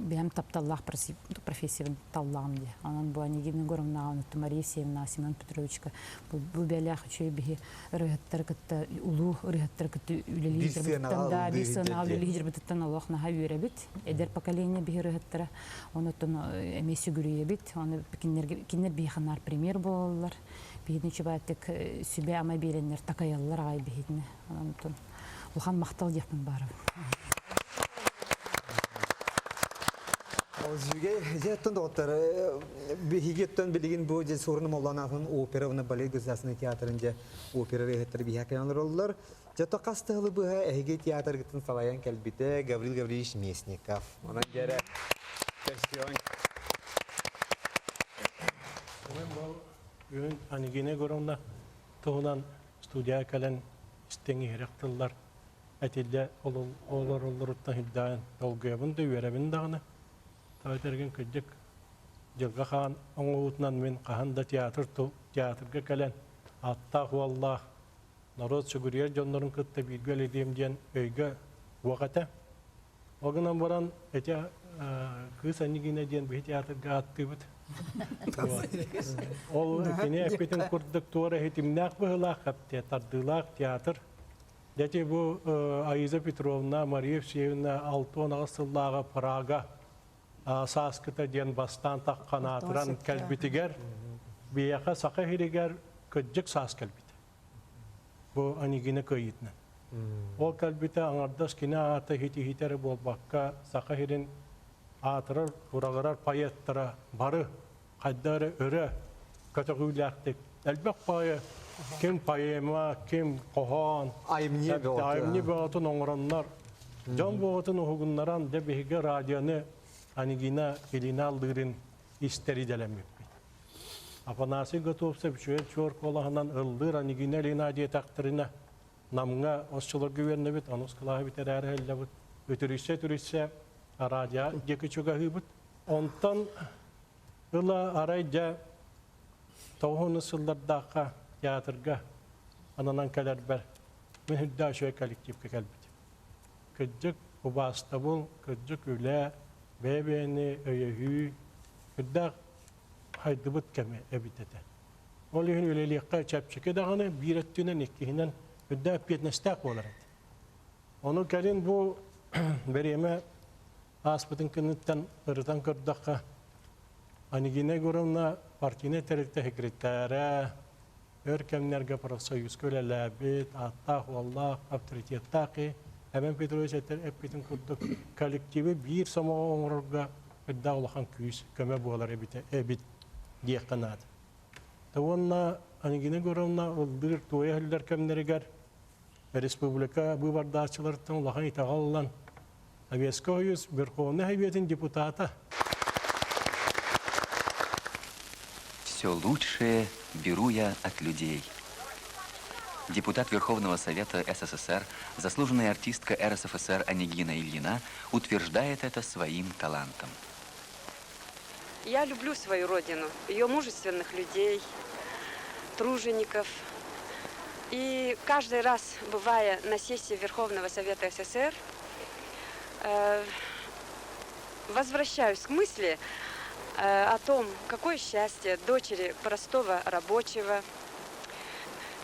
бэйэм тапталлаах профессиябын таллаҕым дии. Онон бу Анегина Егоровнаҕа, Мария Евсеевнаҕа, Семен Петровичка бу бэлээх үчүгэй биһи ырыаһыттары кытта улуу ырыаһыттары кытта үлэлии сылдьарбытыттан да биир сыанаҕа үлэлии сылдьарбытыттан олох наһаа үөрэбит. Эдэр поколение биһи ырыаһыттара. Онуттан эмиэ сүгүрүйэбит. Ону кинилэр биһиэхэ наар премьер буолаллар. Биһигини үчүгэйдик сүбэ-ама биэрэннэр такайаллар аҕай биһигини. Онтон улахан махтал диэхпин баарабын. Үчүгэй дьэ оттон доҕоттор биһиги оттон билигин бу дьэ Суорун Омоллоон аатын опера уонна балет государственный театрын дьэ опера ырыаһыттара биһиэхэ кэлэн олороллор. Жото хас тыһылы быһа эһиги театргытын салайан кэлбитэ Гаврил Гаврильевич Местников. Онон дьэрэ көрсүөҥ. Бүгүн Анегина Егоровна туһунан студияға кэлэн истиҥ иһирэх тыллар этиллэ олороллоруттан сүрдээҕин долгуйабын да үөрэбин даҕаны. Тоҕо этэргин кырдьык Дьылҕа Хаан оҥоһуутунан мин хаһан да театр театрга кэлэн ааттаах уоллаах норуот сүгүрүйэр дьоннорун кытта бииргэ үлэлиэм диэн өйгө уох этэ. Ол гынан баран ити Кыыс Анегина диэн биһи театрга ааттыыбыт. Ол кини эппитин курдук туора иһитимнээх быһыылаах тардыылаах театр. Дети бу Аиза Петровна, Мария Евсеевна 68 сыллааҕы Прага сааскыта диэн бастаан тахханаатыран кэлбитигэр биһиэхэ Саха сиригэр кырдьык саас кэлбитэ. Бу Анегина кыайыытынан. Ол кэлбитэ аҥардас кини аата иһитиһитэ эрэ буолбакка, Саха сирин аатырар, ураҕырар поэттара бары хайда эрэ өрө көтөҕүүлээхтик элбэх поэт, ким поэма, ким хоһоон, айымньы бөҕөтүн оҥороннор, дьон бөҕөтүн уһугуннаран, дьэ биһиги радионы Анегина Ильина аллыырын истэр идэлэммиппит. Афанасий Готовцев үчүгэй чуор куолаһынан ыллыыр Анегина Ильина диэтэхтэринэ, Намҥа осчолорго үөрэнэбит, онус кылааһы бүтэрээри сылдьабыт. Үтүрүйсэ-үтүрүйсэ радио диэки чугаһыыбыт. Онтон ыла арай дьэ тоҕуһуну сыллардаахха театрга ананан кэлэрбэр мин үрдээх үчүгэй коллективка кэлбитим. Кырдьык убаастабыл, кырдьык үлэ, бэйэ-бэйэни өйөһүү, үрдээх хайдыбыт кэмэ эбит этэ. Ол иһин үлэлиэххэ чэпчэки даҕаны, биир өттүнэн, иккиһинэн үрдээх эппиэтинэстээх буолар этэ. Ону кэлин бу бэриэмэ ааспытын кэнниттэн ырытан көрдөххө, Анегина Егоровна партийнай тэрилтэ секретарэ, өр кэмнэргэ профсоюзка үлэлээбит, ааттаах-уоллаах, авторитеттаах киһи Эбэн Петрович этэр эппитин курдук коллективы биир сомоҕо оҥорорго үрдээх улахан күүс, көмө буолар эбитэ эбит диэххэ наада. Уонна Анегина Егоровна ыллыыр туойа иһиллэр кэмнэригэр республика быыбардааччыларыттан улахан итэҕэл ылан Советский Союз Верховнай Советын депутата. Все лучшее беру я от людей. Депутат Верховного Совета СССР, заслуженная артистка РСФСР Анегина Ильина утверждает это своим талантом. Я люблю свою родину, ее мужественных людей, тружеников. И каждый раз, бывая на сессии Верховного Совета СССР, возвращаюсь к мысли о том, какое счастье дочери простого рабочего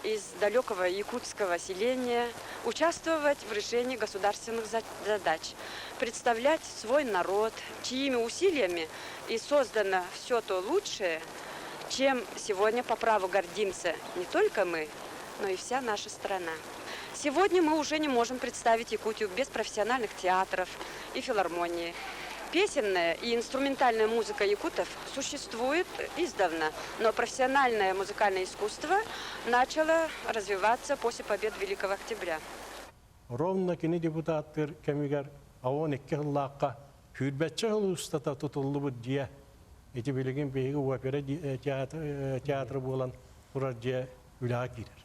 из далекого якутского селения участвовать в решении государственных задач, представлять свой народ, чьими усилиями и создано все то лучшее, чем сегодня по праву гордимся не только мы, но и вся наша страна. Сегодня мы уже не можем представить Якутию без профессиональных театров и филармонии. Песенная и инструментальная музыка якутов существует издавна, но профессиональное музыкальное искусство начало развиваться после побед Великого Октября. Ровно кини депутаттыр кэмигэр 12 сыллаахха сүүрбэччэ сыл устата тутуллубут дьиэ ити билигин биһиги опера театра буолан турар дьиэ үлэҕэ киирэр.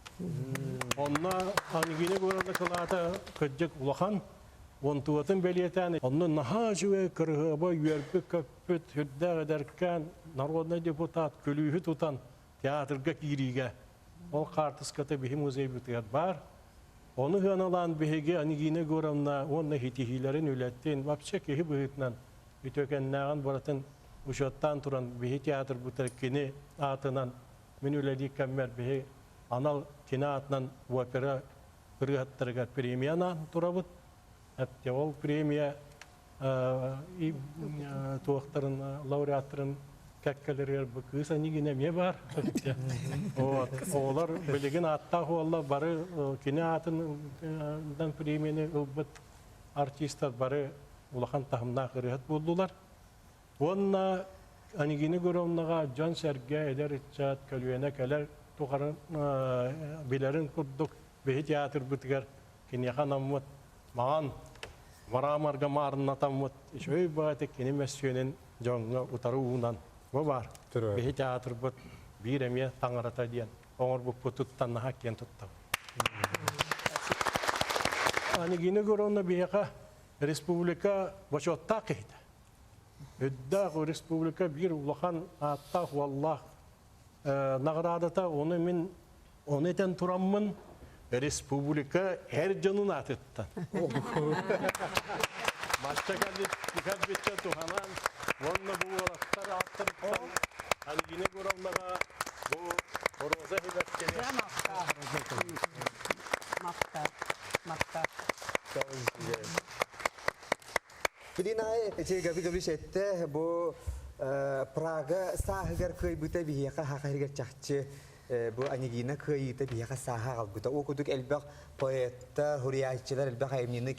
Онно Ангина Егоровна кылаата кырдьык улахан, онтугатын бэлиэтээн, онно наһаа үчүгэй кырыһыаба үөрбүт-көппүт, сүрдээх эдэркээн народнай депутат күлүүһү тутан театрга киириигэ ол хаартыската биһи музейбытыгар баар. Ону сыаналаан биһиги Ангина Егоровна уонна ситиһиилэрин үлэттин вообще киһи быһыытынан үтүөкэннээҕин барытын учуоттаан туран биһи театрбытыгар кини аатынан мин үлэлии кэммэр биһи анал кини аатынан опера ырыаһыттарыгар премия анаан турабыт. Эптэ ол премия туохтарын лауреаттарын кэккэлэригэр бу кыыс Анигина эмиэ баар. Вот. Оҕолор билигин ааттаах уолла бары кини аатынан премияны ылбыт артистар бары улахан таһымнаах ырыаһыт буоллулар. Уонна Анигина Егоровнаҕа дьон-сэргэ, эдэр ыччат, көлүөнэ кэлэр тухары билэрин курдук биһи театрбытыгар Киниэхэ анаммыт маҕан мраморга маарыннатаммыт үчүгэй баҕайытык кини мөссүөнүн дьоҥҥо утары уунан бу баар. Биһи театрбыт биир эмиэ таҥарата диэн оҥорбуппутуттан наһаа киэн туттабын. Анегина Егоровна биһиэхэ республика бочуоттаах киһитэ. Үрдээх республика биир улахан ааттаах уоллаах наҕараадата ону мин ону этэн тураммын республика эр дьонун аатыттан Мачча кэлбиччэ туһанан уонна бу уолаттар ааттарыттан Альбина Егоровнаҕа бу Роза Хибэккини Махтал. Махтал. Билин аай эти Габи Габиш этте бу Прага сааһыгар кыайбыта биһиэхэ хахаһыгар чахчы бу Анегина кыайыыта биһиэхэ сааһа аҕалбыта. Ол курдук элбэх поэттар, хуруйааччылар элбэх айымньыны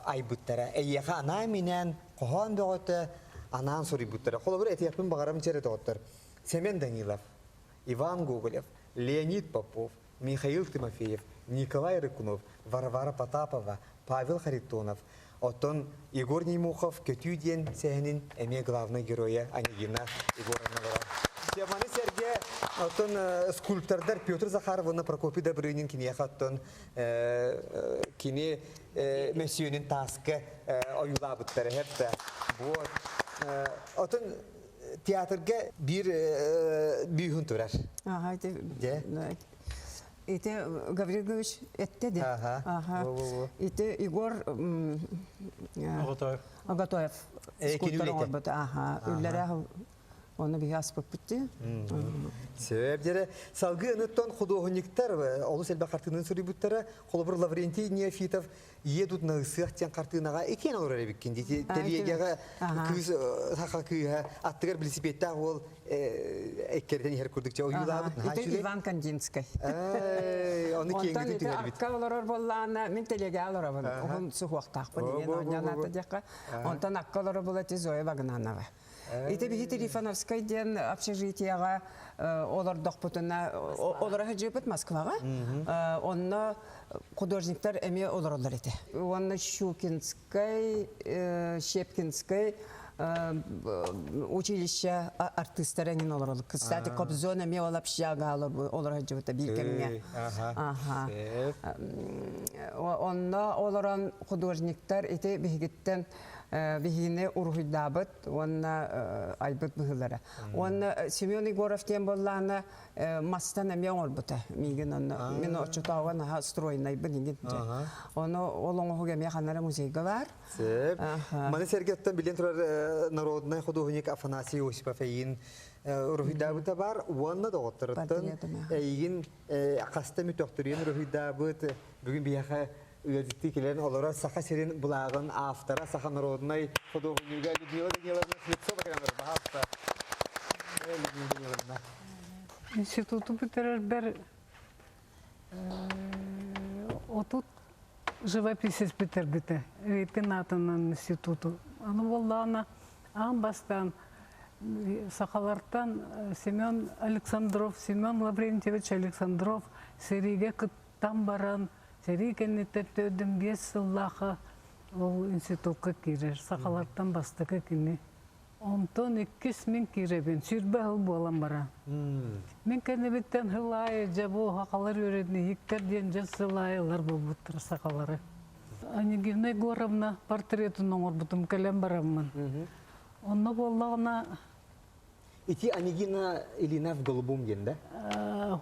айбыттара. Эйиэхэ анаан-минээн хоһоон бөҕөтө анаан суруйбуттара. Холобур, этиэхпин баҕарам чэрэ доҕоттор. Семен Данилов, Иван Гоголев, Леонид Попов, Михаил Тимофеев, Николай Рыкунов, Варвара Потапова, Павел Харитонов, оттон Егор Неймохов «Көтүү» диэн сэһэнин эмиэ главнай геройа Анегина Егоровна олорор. Маны сэргэ оттон скульптордар Петр Захаров уонна Прокопий Добрынин киниэхэ оттон кини мөссүөнүн тааска ойуулаабыттара хэппэ. Вот. Оттон театрга биир бүүһүн турар. Ага, ити Гаврил Гаврилович этте де. Ага. Ити Егор Оготоев. Оготоев скульптор оҥорбут. Ага. Үллэрэ Оны биһи аспыппыт дии. Сөп дьэрэ. Салгыы ыныттан худуоһунньуктар олус элбэх хартыынаны суруйбуттара. Холобур, Лаврентий Неофитов «Едут на ысыах» диэн хартыынаҕа иккиэн олорор эбиккин дии. Тэлиэгэҕэ кыыс саха кыыһа аттыгар билисипиэттээх уол эккэритэн иһэр курдук чэ ойуулаабыт. Ити Иван Кандинскай. Ону Онтон киэҥҥитин ити түһэрбит. акка олорор буоллаҕына мин тэлиэгэҕэ олоробун. Уһун суһуохтаахпын диэн оонньоон аата диэххэ. Онтон акка олорор буола ити Зоя Багнанова. Ити биһи Трифоновскай диэн общежитиеҕа олордохпутуна олоро сылдьыбыт Москваҕа. Онно художниктар эмиэ олороллор этэ. Уонна Щукинскай, Щепкинскай училище артыыстара эҥин олороллор. Кстати, Кобзон эмиэ ол общага олоро сылдьыбыта биир кэмҥэ. Аха. Онно олорон художниктар ити биһигиттэн биһигини уруһуйдаабыт уонна айбыт быһыылара. Уонна Семен Егоров диэн буоллаҕына мастан эмиэ оҥорбута миигин онно мин оччотооҕу наһаа стройнайбын игин Ону ол оҥоһук эмиэ ханна музейга баар. Сөп. Маны сэргэттэн билэн турар народнай художник Афанасий Осипов эйигин уруһуйдаабыта бар уонна доҕотторуттан эйигин хаста мүтөхтөрүйэн уруһуйдаабыт бүгүн биһиэхэ Ыалдьыттыы кэлэн олорор Саха сирин былааҕын автора, саха народнай худуоһунньуга Людмила Даниловна Слепцова кэлэн олорор. Баһаалыста. Людмила Даниловна. Институту бүтэрэрбэр отут живописец бүтэрбитэ. Ыйтын аатынан институту. Аны буоллаҕына аан бастаан сахалартан Семен Александров, Семен Лаврентьевич Александров сэриигэ кыттан баран Сэрии кэнниттэн төрдүн биэс сыллаахха ол институкка киирэр. Сахалартан бастакы кини. Онтон иккис мин киирэбин, 20 сыл буолан баран. Мин кэннибиттэн сыл аайы дьэ бу сахалар үөрэтиниһиктэр диэн дьэ сыл аайы ылар буолбуттар сахалары. Анегина Егоровна портретын оҥорбутум кэлэн бараммын. Онно буоллаҕына Ити Анегина Ильина в голубом диэн да?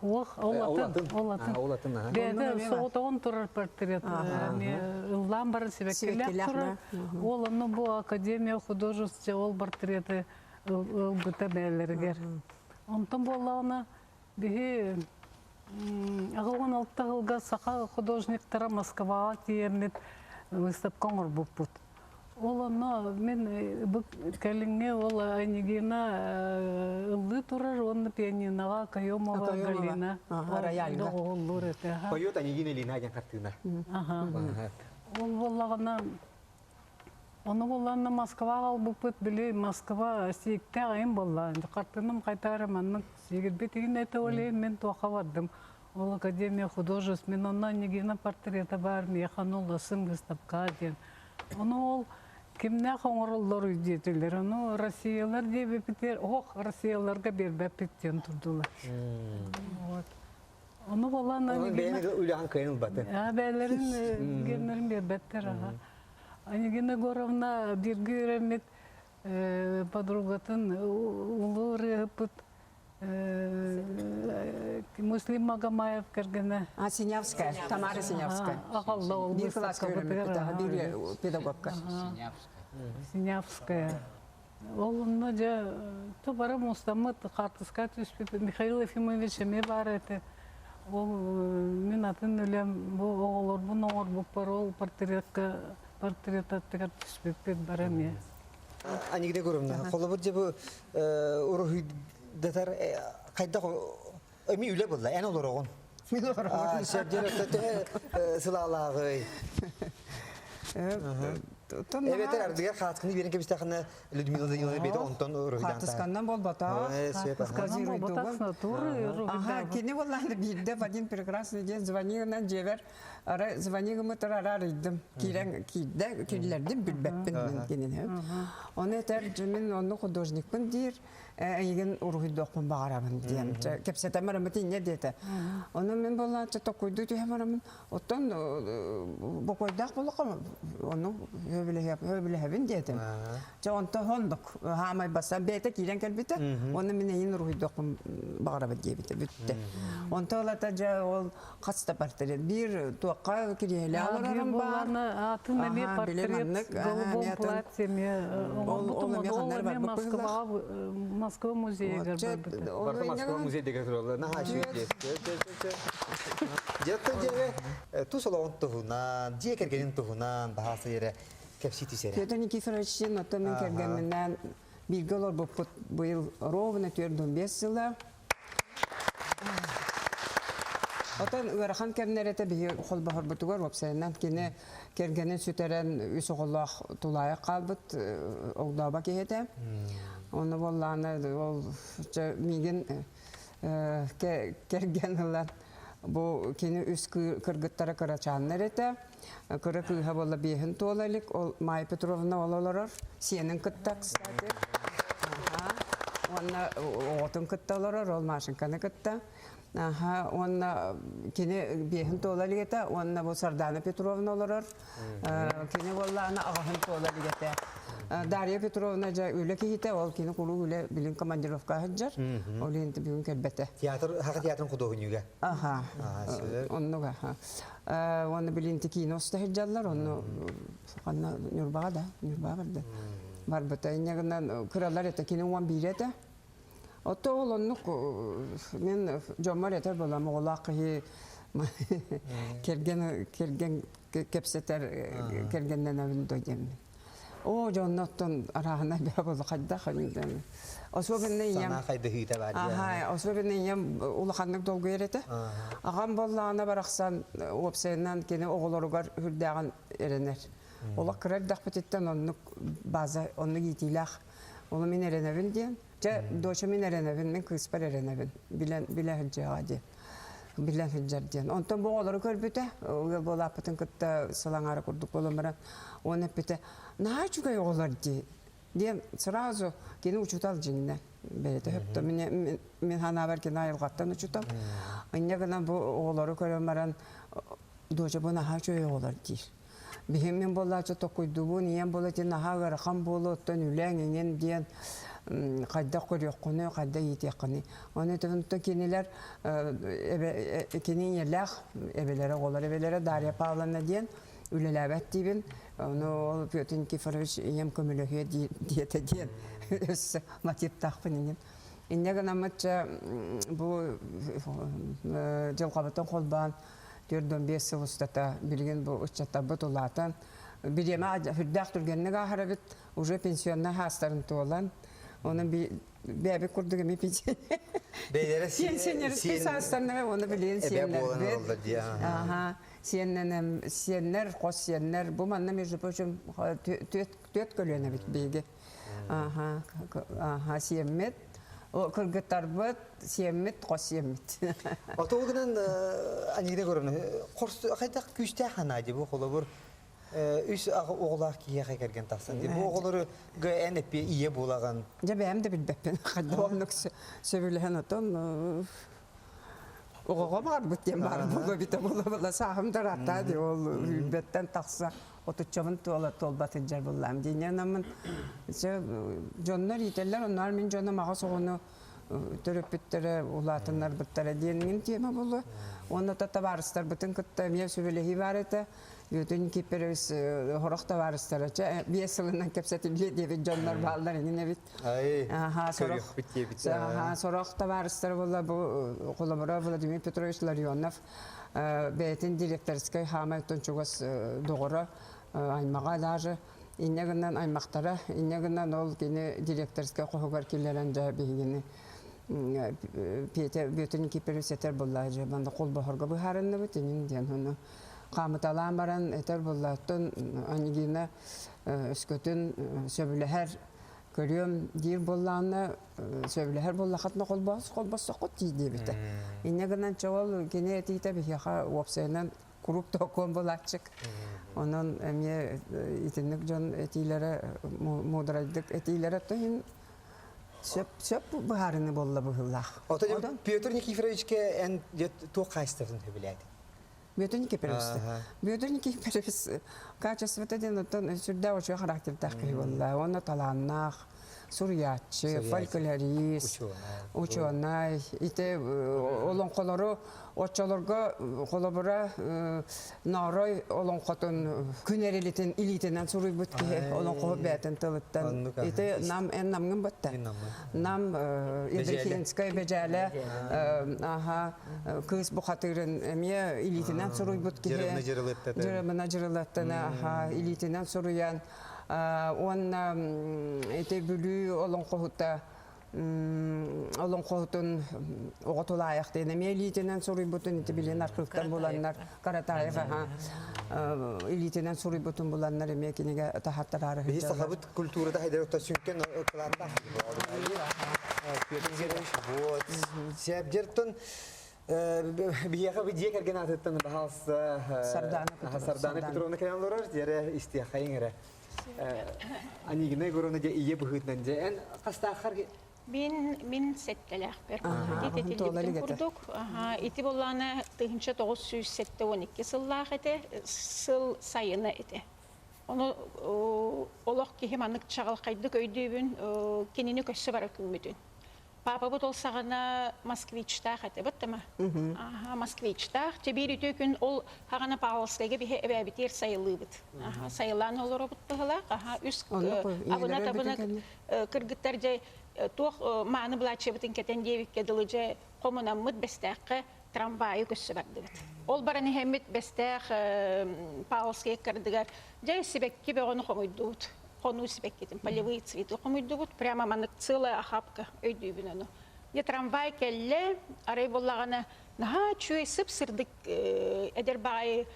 Уох, ол атын, ол атын. Ол атын, аха. Бэйэтэ соҕотоҕун турар портрет. Ыллаан баран сибэккилээх турар. Ол онно бу Академия художества ол портреты ылбыта бэйэлэригэр. Онтон буоллаҕына биһи 86 сылга саха художниктара Москваҕа тиийэммит выставка оҥорбуппут. Ол онно мин бу кэлиҥҥи ол Анегина ыллыы турар уонна пианиноҕа Каемова Галина доҕуһуллуур этэ. Поет Анегина Ильина диэн хартыына. Ол буоллаҕына ону буоллаҕына Москваҕа албыппыт били Москва сииктээх айым буолла. Хартыынам хайта эрэ маннык сиигирбит иһин этэ ол иһин мин туохха бардым. Ол Академия художеств мин онно Нигина портрета бар миэхэ нулласын выставка диэн. Ону ол кимнээх оҥороллоруй диэтилэр. Ону Россиялар диэбиппитигэр ох Россияларга биэрбэппит диэн турдулар. Вот. Ону болан Бэйэни үлэҕин кыайан ылбаты. Бэйэлэрин геннерин биэрбэттэр аха. Анегина Егоровна бииргэ үөрэммит подругатын улуу ырыаһыппыт Муслим Магомаев кэргэнэ. А, Синявская, Тамара Синявская. Аҕалла ол Биир кылааска үөрэммиппит, биир педагогка. Синявская. Ол онно дьэ то бары мустаммыт хаартыска түспүт Михаил Ефимович эмиэ баар этэ. Ол мин атын үлэм бу оҕолорбун оҥорбуппар ол портретка портреттарыгар түспүппүт бары эмиэ. Анигда Гуровна, холобур дьэ бу уруһуйдатар хайдах эми үлэ булла, эн олороҕун. Мин олороҕун. Сэрдер төһө сылаалааҕый? Эбэтэр ардыгар хааскыны биэрэн кэбистэххинэ Людмила Даниловна бэйэтэ онтон уруһуйдаан Хаартысканнан болбатах. Хаартысканнан болбатах натуры Аха, кини боллааны биирдэ в один прекрасный день звонигынан дьиэбэр ара звонигымытыр ара арыйдым. Киирэн киирдэ, киллэрдим билбэппин мин кинини. Ону этэр мин онну художникпын диир. Эйигин уруһуйдуохпун баҕарабын диэн. Кэпсэтэн бараммыт инньэ диэтэ. Ону мин боллааччы токуйдуу түһэн бараммын. Оттон бокуойдаах буоллахха ону хөбүлэһэбин диэтим. Чэ онто хондук хаамай баса бэйэтэ киирэн кэлбитэ. Оны мин эйин уруһуйдуохпун баҕарабын диэбитэ бүттэ. Онто ылата дьэ ол хас да портрет биир туохха кириэһилэ олорорум баар. Атын эмиэ портрет голубом платье эмиэ оҥорбутум ол эмиэ Москваҕа Москва музейыгар барбыта. Барыта Москва музейдыгар тураллар. Наһаа үчүгэй. Дьэ дьиэгэ тус олоҕун туһунан, дьиэ кэргэнин туһунан баһааса эрэ кэпсии түсэрэ. Петр Никифорович оттон мин кэргэмминээн бииргэ олорбуппут быйыл ровно 45 сыла. Отон ыарахан кэмнэр этэ биһи холбоһорбутугар уопсайынан кини кэргэнин сүтэрэн үс оҕолоох тулаайах хаалбыт огдообо киһи этэ. Ону буоллаҕына ол миигин кэргэн ылан бу кини үс кыргыттара кырачааннар этэ. Кыра кыыһа буолла биэһин туола илик, ол Майя Петровна ол олорор, сиэнин кытта, кстати. Уонна оҕотун кытта олорор, ол Машеньканы кытта. Аха, уонна кини биэһин туола илик этэ, уонна бу Сардана Петровна олорор. Кини буоллаҕына аҕаһын туола илик этэ. Дарья Петровна дьэ үлэ киһитэ, ол кини куруук үлэ билин командировка сылдьар. Ол иһин бүгүн кэлбэтэ. Театр, Саха театрын худуоһунньуга. Аха, оннук аха. Уонна билин киинэ уста сылдьаллар, онно ханна Ньурбаҕа да, Ньурбаҕа барда. Барбыта. Инньэ гынан кыралар этэ, кини 11 этэ. Отто ол оннук мен дьоммор этэр буолам, оҕолоох киһи кэргэн кэргэн кэпсэтэр кэргэннэнэбин до диэммин. Оо, дьонноттон арааһына бэһэ буолла хайдах Особенно ийэм Санаа хайдыһыыта баар Аха, особенно ийэм улаханнык долгуйар этэ. Аҕам буоллаҕына барахсан уопсайынан кини оҕолоругар үрдээҕин эрэнэр. Олох кыра эрдэхпититтэн оннук база, оннук иитиилээх. Ону мин эрэнэбин диэн. Чэ, доча мин эрэнэбин, мин кыыспар эрэнэбин. Билэн, билэ сылдьыаҕа диэн. Билэн сылдьар диэн. Онтон бу оҕолору көрбүтэ, ыал буолааппытын кытта сыл аҥаара курдук буолан баран, уонна эппитэ, наһаа үчүгэй оҕолор дии диэн сразу кини учуутал дьиҥинэ бэйэтэ сөптө мин мин санаабар кини айылҕаттан учуутал инньэ гынан бу оҕолору көрөн баран доча бу наһаа үчүгэй оҕолор диир биһим мин буоллааччы токуйдубун ийэм буола ити наһаа ыарахан буолуо оттон үлэҥ иҥин диэн хайдах көрүөххүнүй хайдах иитиэххиний ону этэн кинилэр кини ийэлээх эбэлэрэ оҕолор эбэлэрэ Дарья Павловна диэн үлэлээбэт диибин ону ол Петр Никифорович ийэм көмөлөһүө диэтэ диэн өссө мотивтаахпын иҥин инньэ гынаммыт бу дьылҕабытын холбоон 45 сыл устата билигин бу ыччаттарбыт улаатан бириэмэ сүрдээх түргэнник ааһар эбит уже пенсионнай хаастарын туолан онон бэйэбит курдук эмиэ пенсионерскай саастарына оны билигин сиэннэрбит аха сиэннэнем сиэннэр хос сиэннэр бу манна между прочим түөт көлүөнэбит биһиги аха аха сиэммит. Кыргыттарбыт, сиэммит, хос сиэммит. Ото ол гынан Анигина Егоровна, хайдах күүстээх санаа дии бу холобур үс оҕолоох киһиэхэ кэргэн тахсан дии. Бу оҕолору эн эппиэ ийэ буолаҕын. Дьэ бэйэм да билбэппин. Хайдах оннук сөбүлэһэн отон оҕоҕо баарбыт диэн баар буолуо эбитэ буола сааһым да ыраатта дии ол билбэттэн тахса отуччабын туола туолбат сылдьар буллаам дииннэн анаммын дьоннор иитэллэр онноор мин дьонум аҕыс оҕону төрөппүттэрэ улаатыннарбыттара диэн тиэмэ буолуо уонна та табаарыстарбытын кытта эмиэ сүбэлэһии баар этэ Бүтүн Никифорович хорох табаарыстара чэ биэс сылынан кэпсэтиллиэ диэбит дьоннор бааллар иҥин эбит сорох сорох табаарыстара буолла бу холобура Владимир Петрович Ларионов бэйэтин директорскай хаамай чугас доҕоро аймаҕа даже инньэ гынан аймахтара инньэ гынан ол кини директорскай хоһугар киллэрэн дьэ биһигини Петя Петр Никифорович этэр буолла дьэ манна холбоһорго быһаарынныбыт инин диэн ону хаамыталаан баран этэр буоллааттан Анегина өскөтүн сөбүлэһэр көрүөм диир буоллаҕына сөбүлэһэр буоллаххытына холбоос холбоссоххут дии диэбитэ. Инньэ гынан чоҕол кини этиитэ биһиэхэ уопсайынан куруук токуон булааччык. Онон эмиэ итинник дьон этиилэрэ муударайдык этиилэрэ иһин сөп сөп быһаарыны буолла быһыылаах. Отон Петр Никифоровичка эн туох хаачыстыбатын сөбүлээтиҥ? Бүөтүр Никифорович. Бүөтүр Никифорович качествота диэн оттон сүрдээх үчүгэй характердаах киһи буолла. Уонна талааннаах, суруйааччы, фольклорист, учуонай. Ити олоҥхолору оччолорго холобура Ноорой олоҥхотун күн эрилитин илиитинэн суруйбут киһи олоҥхоһу бээтин тылыттан. Ити нам эн намҥын батта. Нам Ядрихинскай бэдьээлэ аха кыыс бухатыырын эмиэ илиитинэн суруйбут киһи. Дьырымына дьырылаттана аха илиитинэн суруйан уонна ити Бүлүү олоҥхоһута олоҥхоһутун оҕо тулаайах диэн эмиэ илиитинэн суруйбутун ити билин архыыптан буланнар Каратаев аха илиитинэн суруйбутун буланнар эмиэ кинигэ таһаттараары Биһи сахабыт культурата хайдар сүҥкэн кылааттаах Петр Герович вот Сәбдертон биһиэхэ дьиэ кэргэн аатыттан баһаалыста Сардана Петровна кэлэн олорор дьэрэ истиэххэйиҥ эрэ Анигина Егоровна дьэ ийэ быһыытынан дьэ эн хастааххар Мин мин сэттэлээхпэр. Ити этиллибитин курдук, ити буоллаҕына 1972 сыллаах этэ, сыл сайына этэ. Ону олох киһи маннык чаҕылхайдык өйдүүбүн, кинини көссө бара күммүтүн. Папабыт ол саҕана москвичтаах этэ, быттама? Аха, москвичтаах. Чэбиир үтүө күн ол хаҕана Павловскайга биһи эбээбитигэр сайылыыбыт. Аха, сайылаан олоробут быһылаах. Аха, үс абына-табына кыргыттар дьэ туох мааны былааччыйабытын кэтэн диэбиккэ дылы дьэ хомунаммыт Бэстээххэ трамвайы көссө бардыбыт. Ол баран иһэммит Бэстээх Павловскай кырдыгар дьэ сибэкки бөҕөнү хомуйдубут. Хонуу сибэккитин, полевые цветы хомуйдубут. Прямо маннык целая охапка өйдүүбүн ону. Дьэ трамвай кэллэ, арай буоллаҕына наһаа үчүгэй сып-сырдык эдэр баҕайы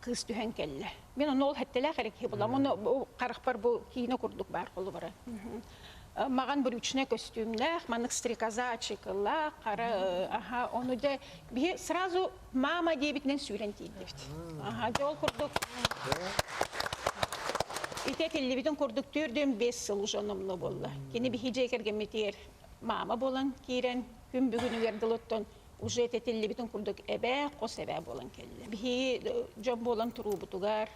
кыыс түһэн кэллэ. Мин ону ол хэттэлээх эрэ киһи буолам. Ону харахпар бу киинэ курдук баар холобура. Маҕан брючный көстүүмнээх, маннык стрекоза ачыкылаах, хара, аха, ону дьэ биһи сразу мама диэбитинэн сүүрэн тиийдибит. Аха, дьэ ол курдук ити этиллибитин курдук төрдүөн бес сыл уже номно буолла. Кини биһи дьиэ кэргэммитигэр мама буолан киирэн, күн бүгүнүгэр дылыттан уже этиллибитин курдук эбээ, хос эбээ буолан кэллэ. Биһи дьон буолан туруубутугар,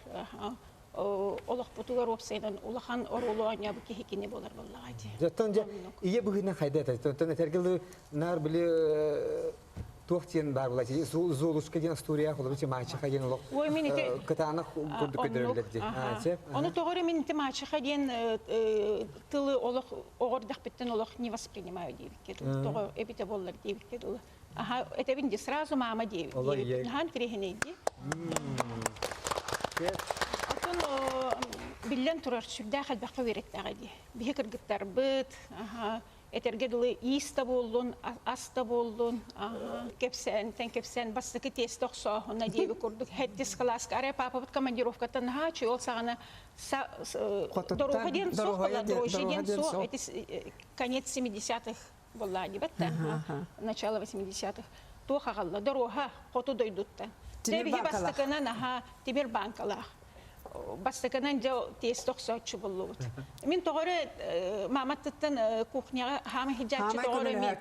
олохпутугар уопсайынан улахан оруолу оонньообут киһи кини буолар буоллаҕа дии. Оттон дьэ ийэ быһыынан хайда этэ. Оттон этэргэ наар били туох диэн баар була Золушка диэн остуоруйа холобур мачеха диэн олох Ой, мин ити кытаанах курдук көрдөрөллөр дии. Ону тоҕо эрэ мин ити мачеха диэн тылы олох оҕордахпыттан олох не воспринимаю диэбиккэ дылы. Тоҕо эбитэ буоллар диэбиккэ дылы. Аха, этэбин ди сразу мама диэбит. Наһаан тириһинэйди. Отон биллэн турар сүрдээх элбэххэ үөрэттэҕэ дии. Биһи кыргыттарбыт, аха, Этэргэ дылы иис да буоллун, ас да буоллун, кэпсээнтэн кэпсээн бастакы тиэстэ охсооһуна диэби курдук хэттис кылааска арай папабыт командировкаттан наһаа үчүгэй ол саҕана доруоха диэн суох была дрожжи диэн суох эти конец 70-х буоллаа дибэт да начало 80-х туох аҕалла доруоха хоту дойдуттан Тэбиһи бастакынан аха тимир банкалаах бастакынан дьэ тиэстэ охсооччу буллубут. Мин тоҕо эрэ мааматтыттан кухняҕа хаама хиджааччы тоҕо эрэ мин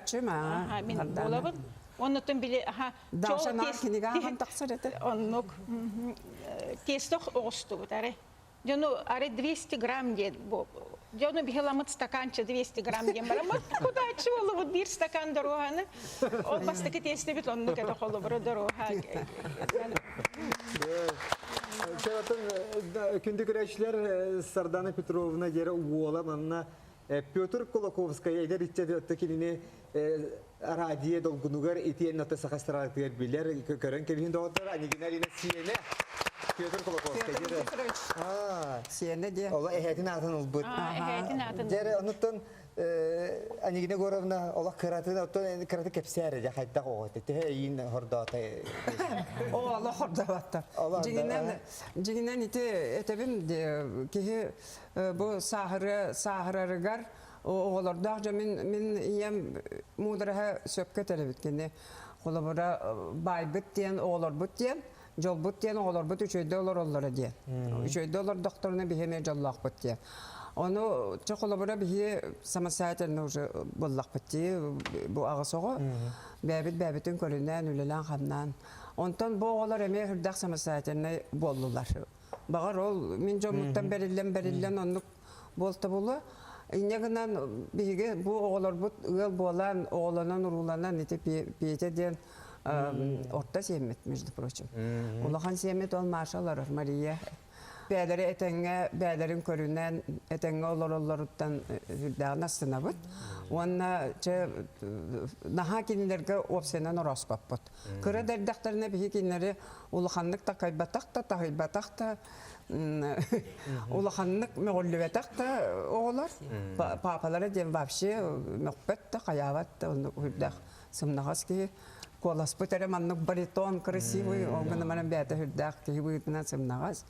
мин буолабын. Оннуттан били аха Даша наар кинигэ ааҕан тахсар этэ. Оннук тиэстэ оҕустубут аре. Дьону аре 200 грамм диэн дьону биһиламыт стаканча 200 грамм диэн бараммыт кудааччы болубут биир стакан доруоһаны ол бастакы тиэстэбит оннук этэ холобура доруоһа Чаратын күндү көрөөччүлэр Сардана Петровна диэри уола манна Петр Кулаковскай эдэр иччэ өттө кинини радио долгунугар итиэн ото саха эстрадатыгар билэр көрөн кэбиһин доҕоттор Анигина Алина сиэнэ Петр Кулаковскай Петр Петрович сиэнэ диэ Ола эһэтин аатын ылбыт. Эһэтин аатын. Дьэ онуттан Анигина Егоровна олох кыратын оттон кыраты кэпсээр дьэ хайдах оҕо төһө эйиин хордоото О, олох хордообаттар. Дьиҥинэн дьиҥинэн ити этэбин киһи бу сааһыры сааһырарыгар оҕолордоох дьон мин мин ийэм муудараһа сөпкө этэр кини холобура баайбыт диэн оҕолорбут диэн дьолбут диэн оҕолорбут үчүгэйдик олороллоро диэн. Үчүгэйдик олордохторуна биһи эмиэ дьоллоохпут диэн. Ону чэ холобура биһи самостоятельно уже буллахпыт дии бу аҕыс оҕо бэйэбит бэйэбитин көрүнэн үлэлээн-хамнаан. Онтон бу оҕолор эмиэ үрдэх самостоятельнай буоллулар. Баҕар ол мин дьоммуттан бэриллэн бэриллэн оннук буолта буолуо. Инньэ гынан биһиги бу оҕолорбут ыал буолан, оҕолонон-урууланан ити Петя диэн орто сиэммит, между прочим. Улахан сиэммит ол Маша олорор, Мария. Бээлэри этэҥҥэ, бээлэрин көрүнэн, этэҥҥэ олороллоруттан үрдээҕин астынабыт. Уонна чэ наһаа кинилэргэ уопсайынан орооспоппут. Кыра да эрдэхтэринэ биһи кинилэри улаханнык такайбатах да, таһыйбатах да, улаханнык мөҕүллүбэтэх да оҕолор. Папалара диэн вообще мөхпөт да, хайаабат да, оннук үрдээх сымнаҕас киһи. Куоласпыт эрэ маннык баритон красивый, ол гынан баран бэйэтэ үрдээх киһи быһыытынан сымнаҕас.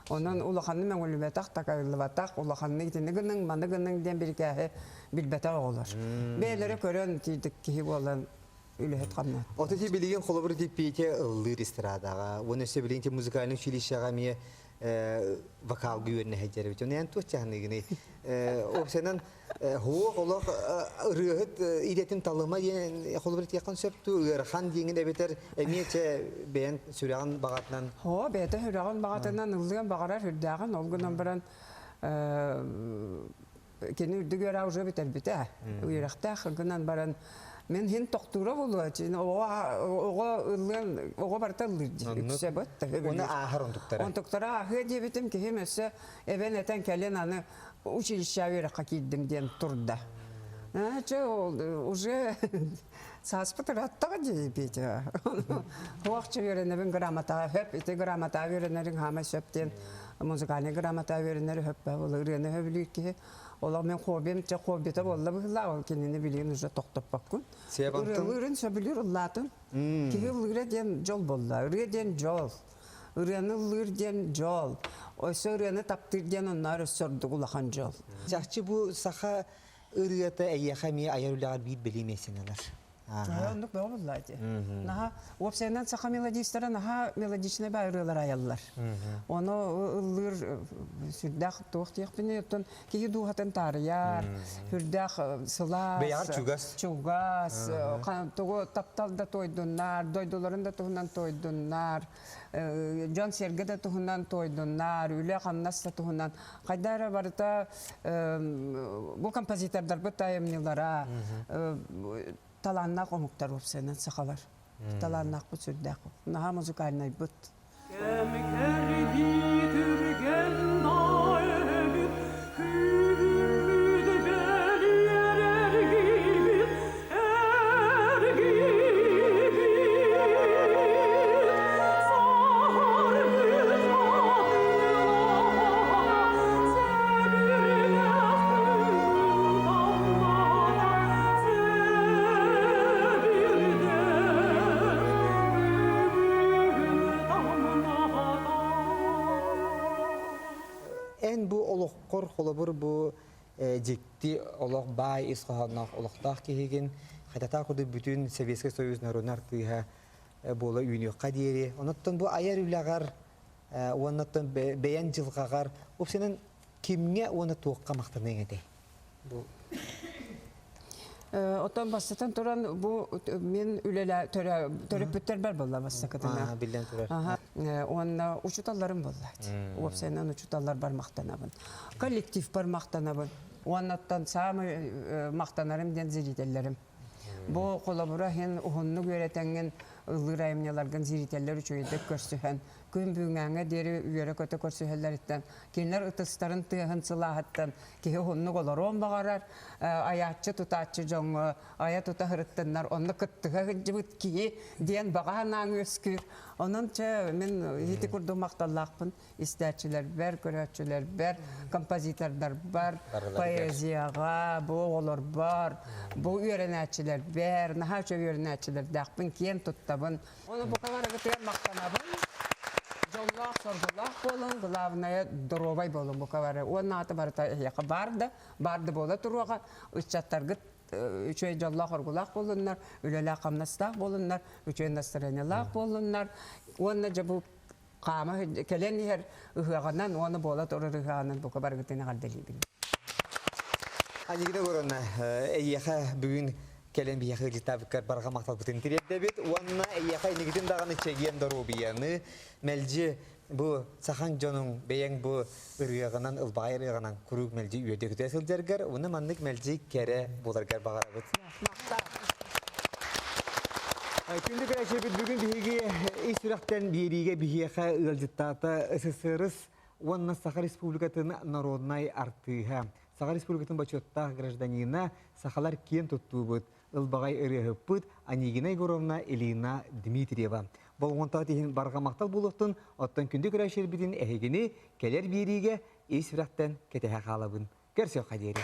Онон улаханнык мөҥүллүбэтэх, такайыллыбатах, улаханнык итини гыныҥ, маны гыныҥ диэн бирикээһи билбэтэх оҕолор. Бэйэлэрэ көрөн тиийдик киһи буолан үлэһит хамнат. Ото ти билигин холобур ти Петя ыллыыр эстрадаҕа, уонна өссө билигин ти музыкальный училищеҕа эмиэ вокалга үөрэнэ сылдьар эбит. Оны эн туох чаһыныгыный? Опсанан хуох олох ырыаһыт идэтин талыма диэн холобур этиэххин сөп дуу, ыарахан диэҥин эбэтэр эмиэ чэ бэйэн сүрэҕин баҕатынан Хоо, бэйэтэ сүрэҕин баҕатынан ыллыан баҕарар үрдээҕин, ол гынан баран кини үрдүк үөрэх уже бүтэрбитэ. Үөрэхтээх гынан баран мен хин тохтуура буолуо оҕо оҕо ыллыан оҕо барыта ыллыыр дии үксэ бот Оны ааһар онтуктара. Онтуктара ааһыа диэбитим киһим өссө эбэн этэн кэлин аны училищеҕа үөрэххэ киирдим диэн турда. Чэ уже сааспыт ыраттаҕа дии Петя. Хуохча үөрэнэбин грамотаҕа хөп ити грамотаҕа үөрэнэриҥ хаамай сөп диэн музыкальный грамотаҕа үөрэнэр хөп ол ырыаны сөбүлүүр киһи. Олох мен хоббим чэ хоббита буолла быһыылаах ол кинини билигин уже тохтоппоккун. Ырыалыырын сөбүлүүр ыллаатын. Киһи ыллыыра диэн дьол буолла. Ырыа диэн дьол. Ырыаны ыллыыр диэн дьол. Өссө ырыаны таптыыр диэн онноор өссө ордук улахан дьол. Чахчы бу саха ырыата эйиэхэ эмиэ айар үлэҕэр биир бэлиэ миэстэни ылар. Оннук бөҕө буолла ити. Наһаа уопсайынан саха мелодистара наһаа мелодичнай баа ырыалар айаллар. Ону ыллыыр сүрдээх туох диэхпиний оттон киһи дууһатын таарыйар, сүрдээх сылаас, Бэйэҕэр чугас. Чугас, тугу таптал да туойдуннар, дойдуларын да туһунан туойдуннар, дьон-сэргэ да туһунан туойдуннар, үлэ-хамнас да туһунан. Хайда эрэ барыта бу композитордарбыт айымньылара талааннаах омуктар уопсайынан сахалар. Талааннаахпыт сүрдээх. Наһаа музыкальнайбыт. Кэм кэрдии түргэн даайбыт, күһүммүт бэлиэр эргийбит, эргийбит. Саһарбыт атылаһа, сэбирдэх күн таммата, олоххор холобур бу дьикти олох баай ис хоһоонноох олохтоох киһигин хататаа курдук бүтүн Советский Союз народун артыыһа буола үүнүөххэ диэри. Онуттан бу айар үлэҕэр уоннаттан бэйэн дьылҕаҕар упсанан кимҥэ уонна туохха махтаныаҥ этэй? Бу Оттон бастатан туран бу мен үлэлэ төрөппүттэр бар буолла бастакытына. Биллэн турар. Уонна учуталларым буолла. Уопсайынан учуталлар бар махтанабын. Коллектив бар махтанабын. Уоннаттан саамай махтанарым диэн зрителлэрим. Бу холобура иһин уһуннук үөрэтэнҥин ыллыыр айымньыларгын зрителлэр үчүгэйдик көрсүһэн күн бүгүҥҥэ диэри үөрэ-көтө көрсүһэллэриттэн, кинилэр ытыстарын тыаһын сылааһыттан киһи уһуннук олоруон баҕарар, айааччы тутааччы дьоҥҥо айа тута сырыттыннар, онно кыттыһа сылдьыбыт киһи диэн баҕа санааҥ үөскүүр. Онон чэ мин ити курдук махталлаахпын истээччилэрбэр, көрөөччүлэрбэр, композитордарбар, поэзияҕа, бу оҕолорбор, бу үөрэнээччилэрбэр, наһаа үчүгэй үөрэнээччилэрдээхпин, киэн туттабын. Ону бука барыгытыгар махтанабын. Дьоллоох, соргулаах буолуҥ, главное, доруобай буолуҥ бука бары. Уонна аата барыта эһиэхэ баар да, баар да буола туруоҕа. Ыччаттаргыт үчүгэй дьоллоох-оргулаах буоллуннар, үлэлээх-хамнастаах буоллуннар, үчүгэй настроениелаах буоллуннар. Уонна дьэ бу хаама кэлэн иһэр ыһыаҕынан уонна буола турар ыһыаҕынан бука барыгытын эҕэрдэлиибин. Анигина Егоровна, эйиэхэ бүгүн кэлэн биһиэхэ ыалдьыттаабыккар барҕа махталбытын тириэрдэбит уонна эйиэхэ инникитин даҕаны чэгиэн доруобуйаны, мэлдьи бу сахан дьонуҥ бэйэҥ бу ырыаҕынан, ылбаҕай ырыаҕынан куруук мэлдьи үөрдэ-көтө сылдьаргар уонна маннык мэлдьи кэрэ буоларгар баҕарабыт. Күндү көрөөччүбүт бүгүн биһиги ис сүрэхтэн биэриигэ биһиэхэ ыалдьыттаата СССР уонна Саха Республикатын народнай артыыһа, Саха Республикатын бочуоттаах гражданина, сахалар киэн туттуубут, ылбаҕай ырыаһыппыт Анегина Егоровна Ильина Дмитриева. Болҕомтоҕут иһин барҕа махтал буолуохтун, оттон күндү көрөөччүлэрбитин эһигини кэлэр биэриигэ ис сүрэхтэн кэтэһэ хаалабын. Көрсүөххэ диэри.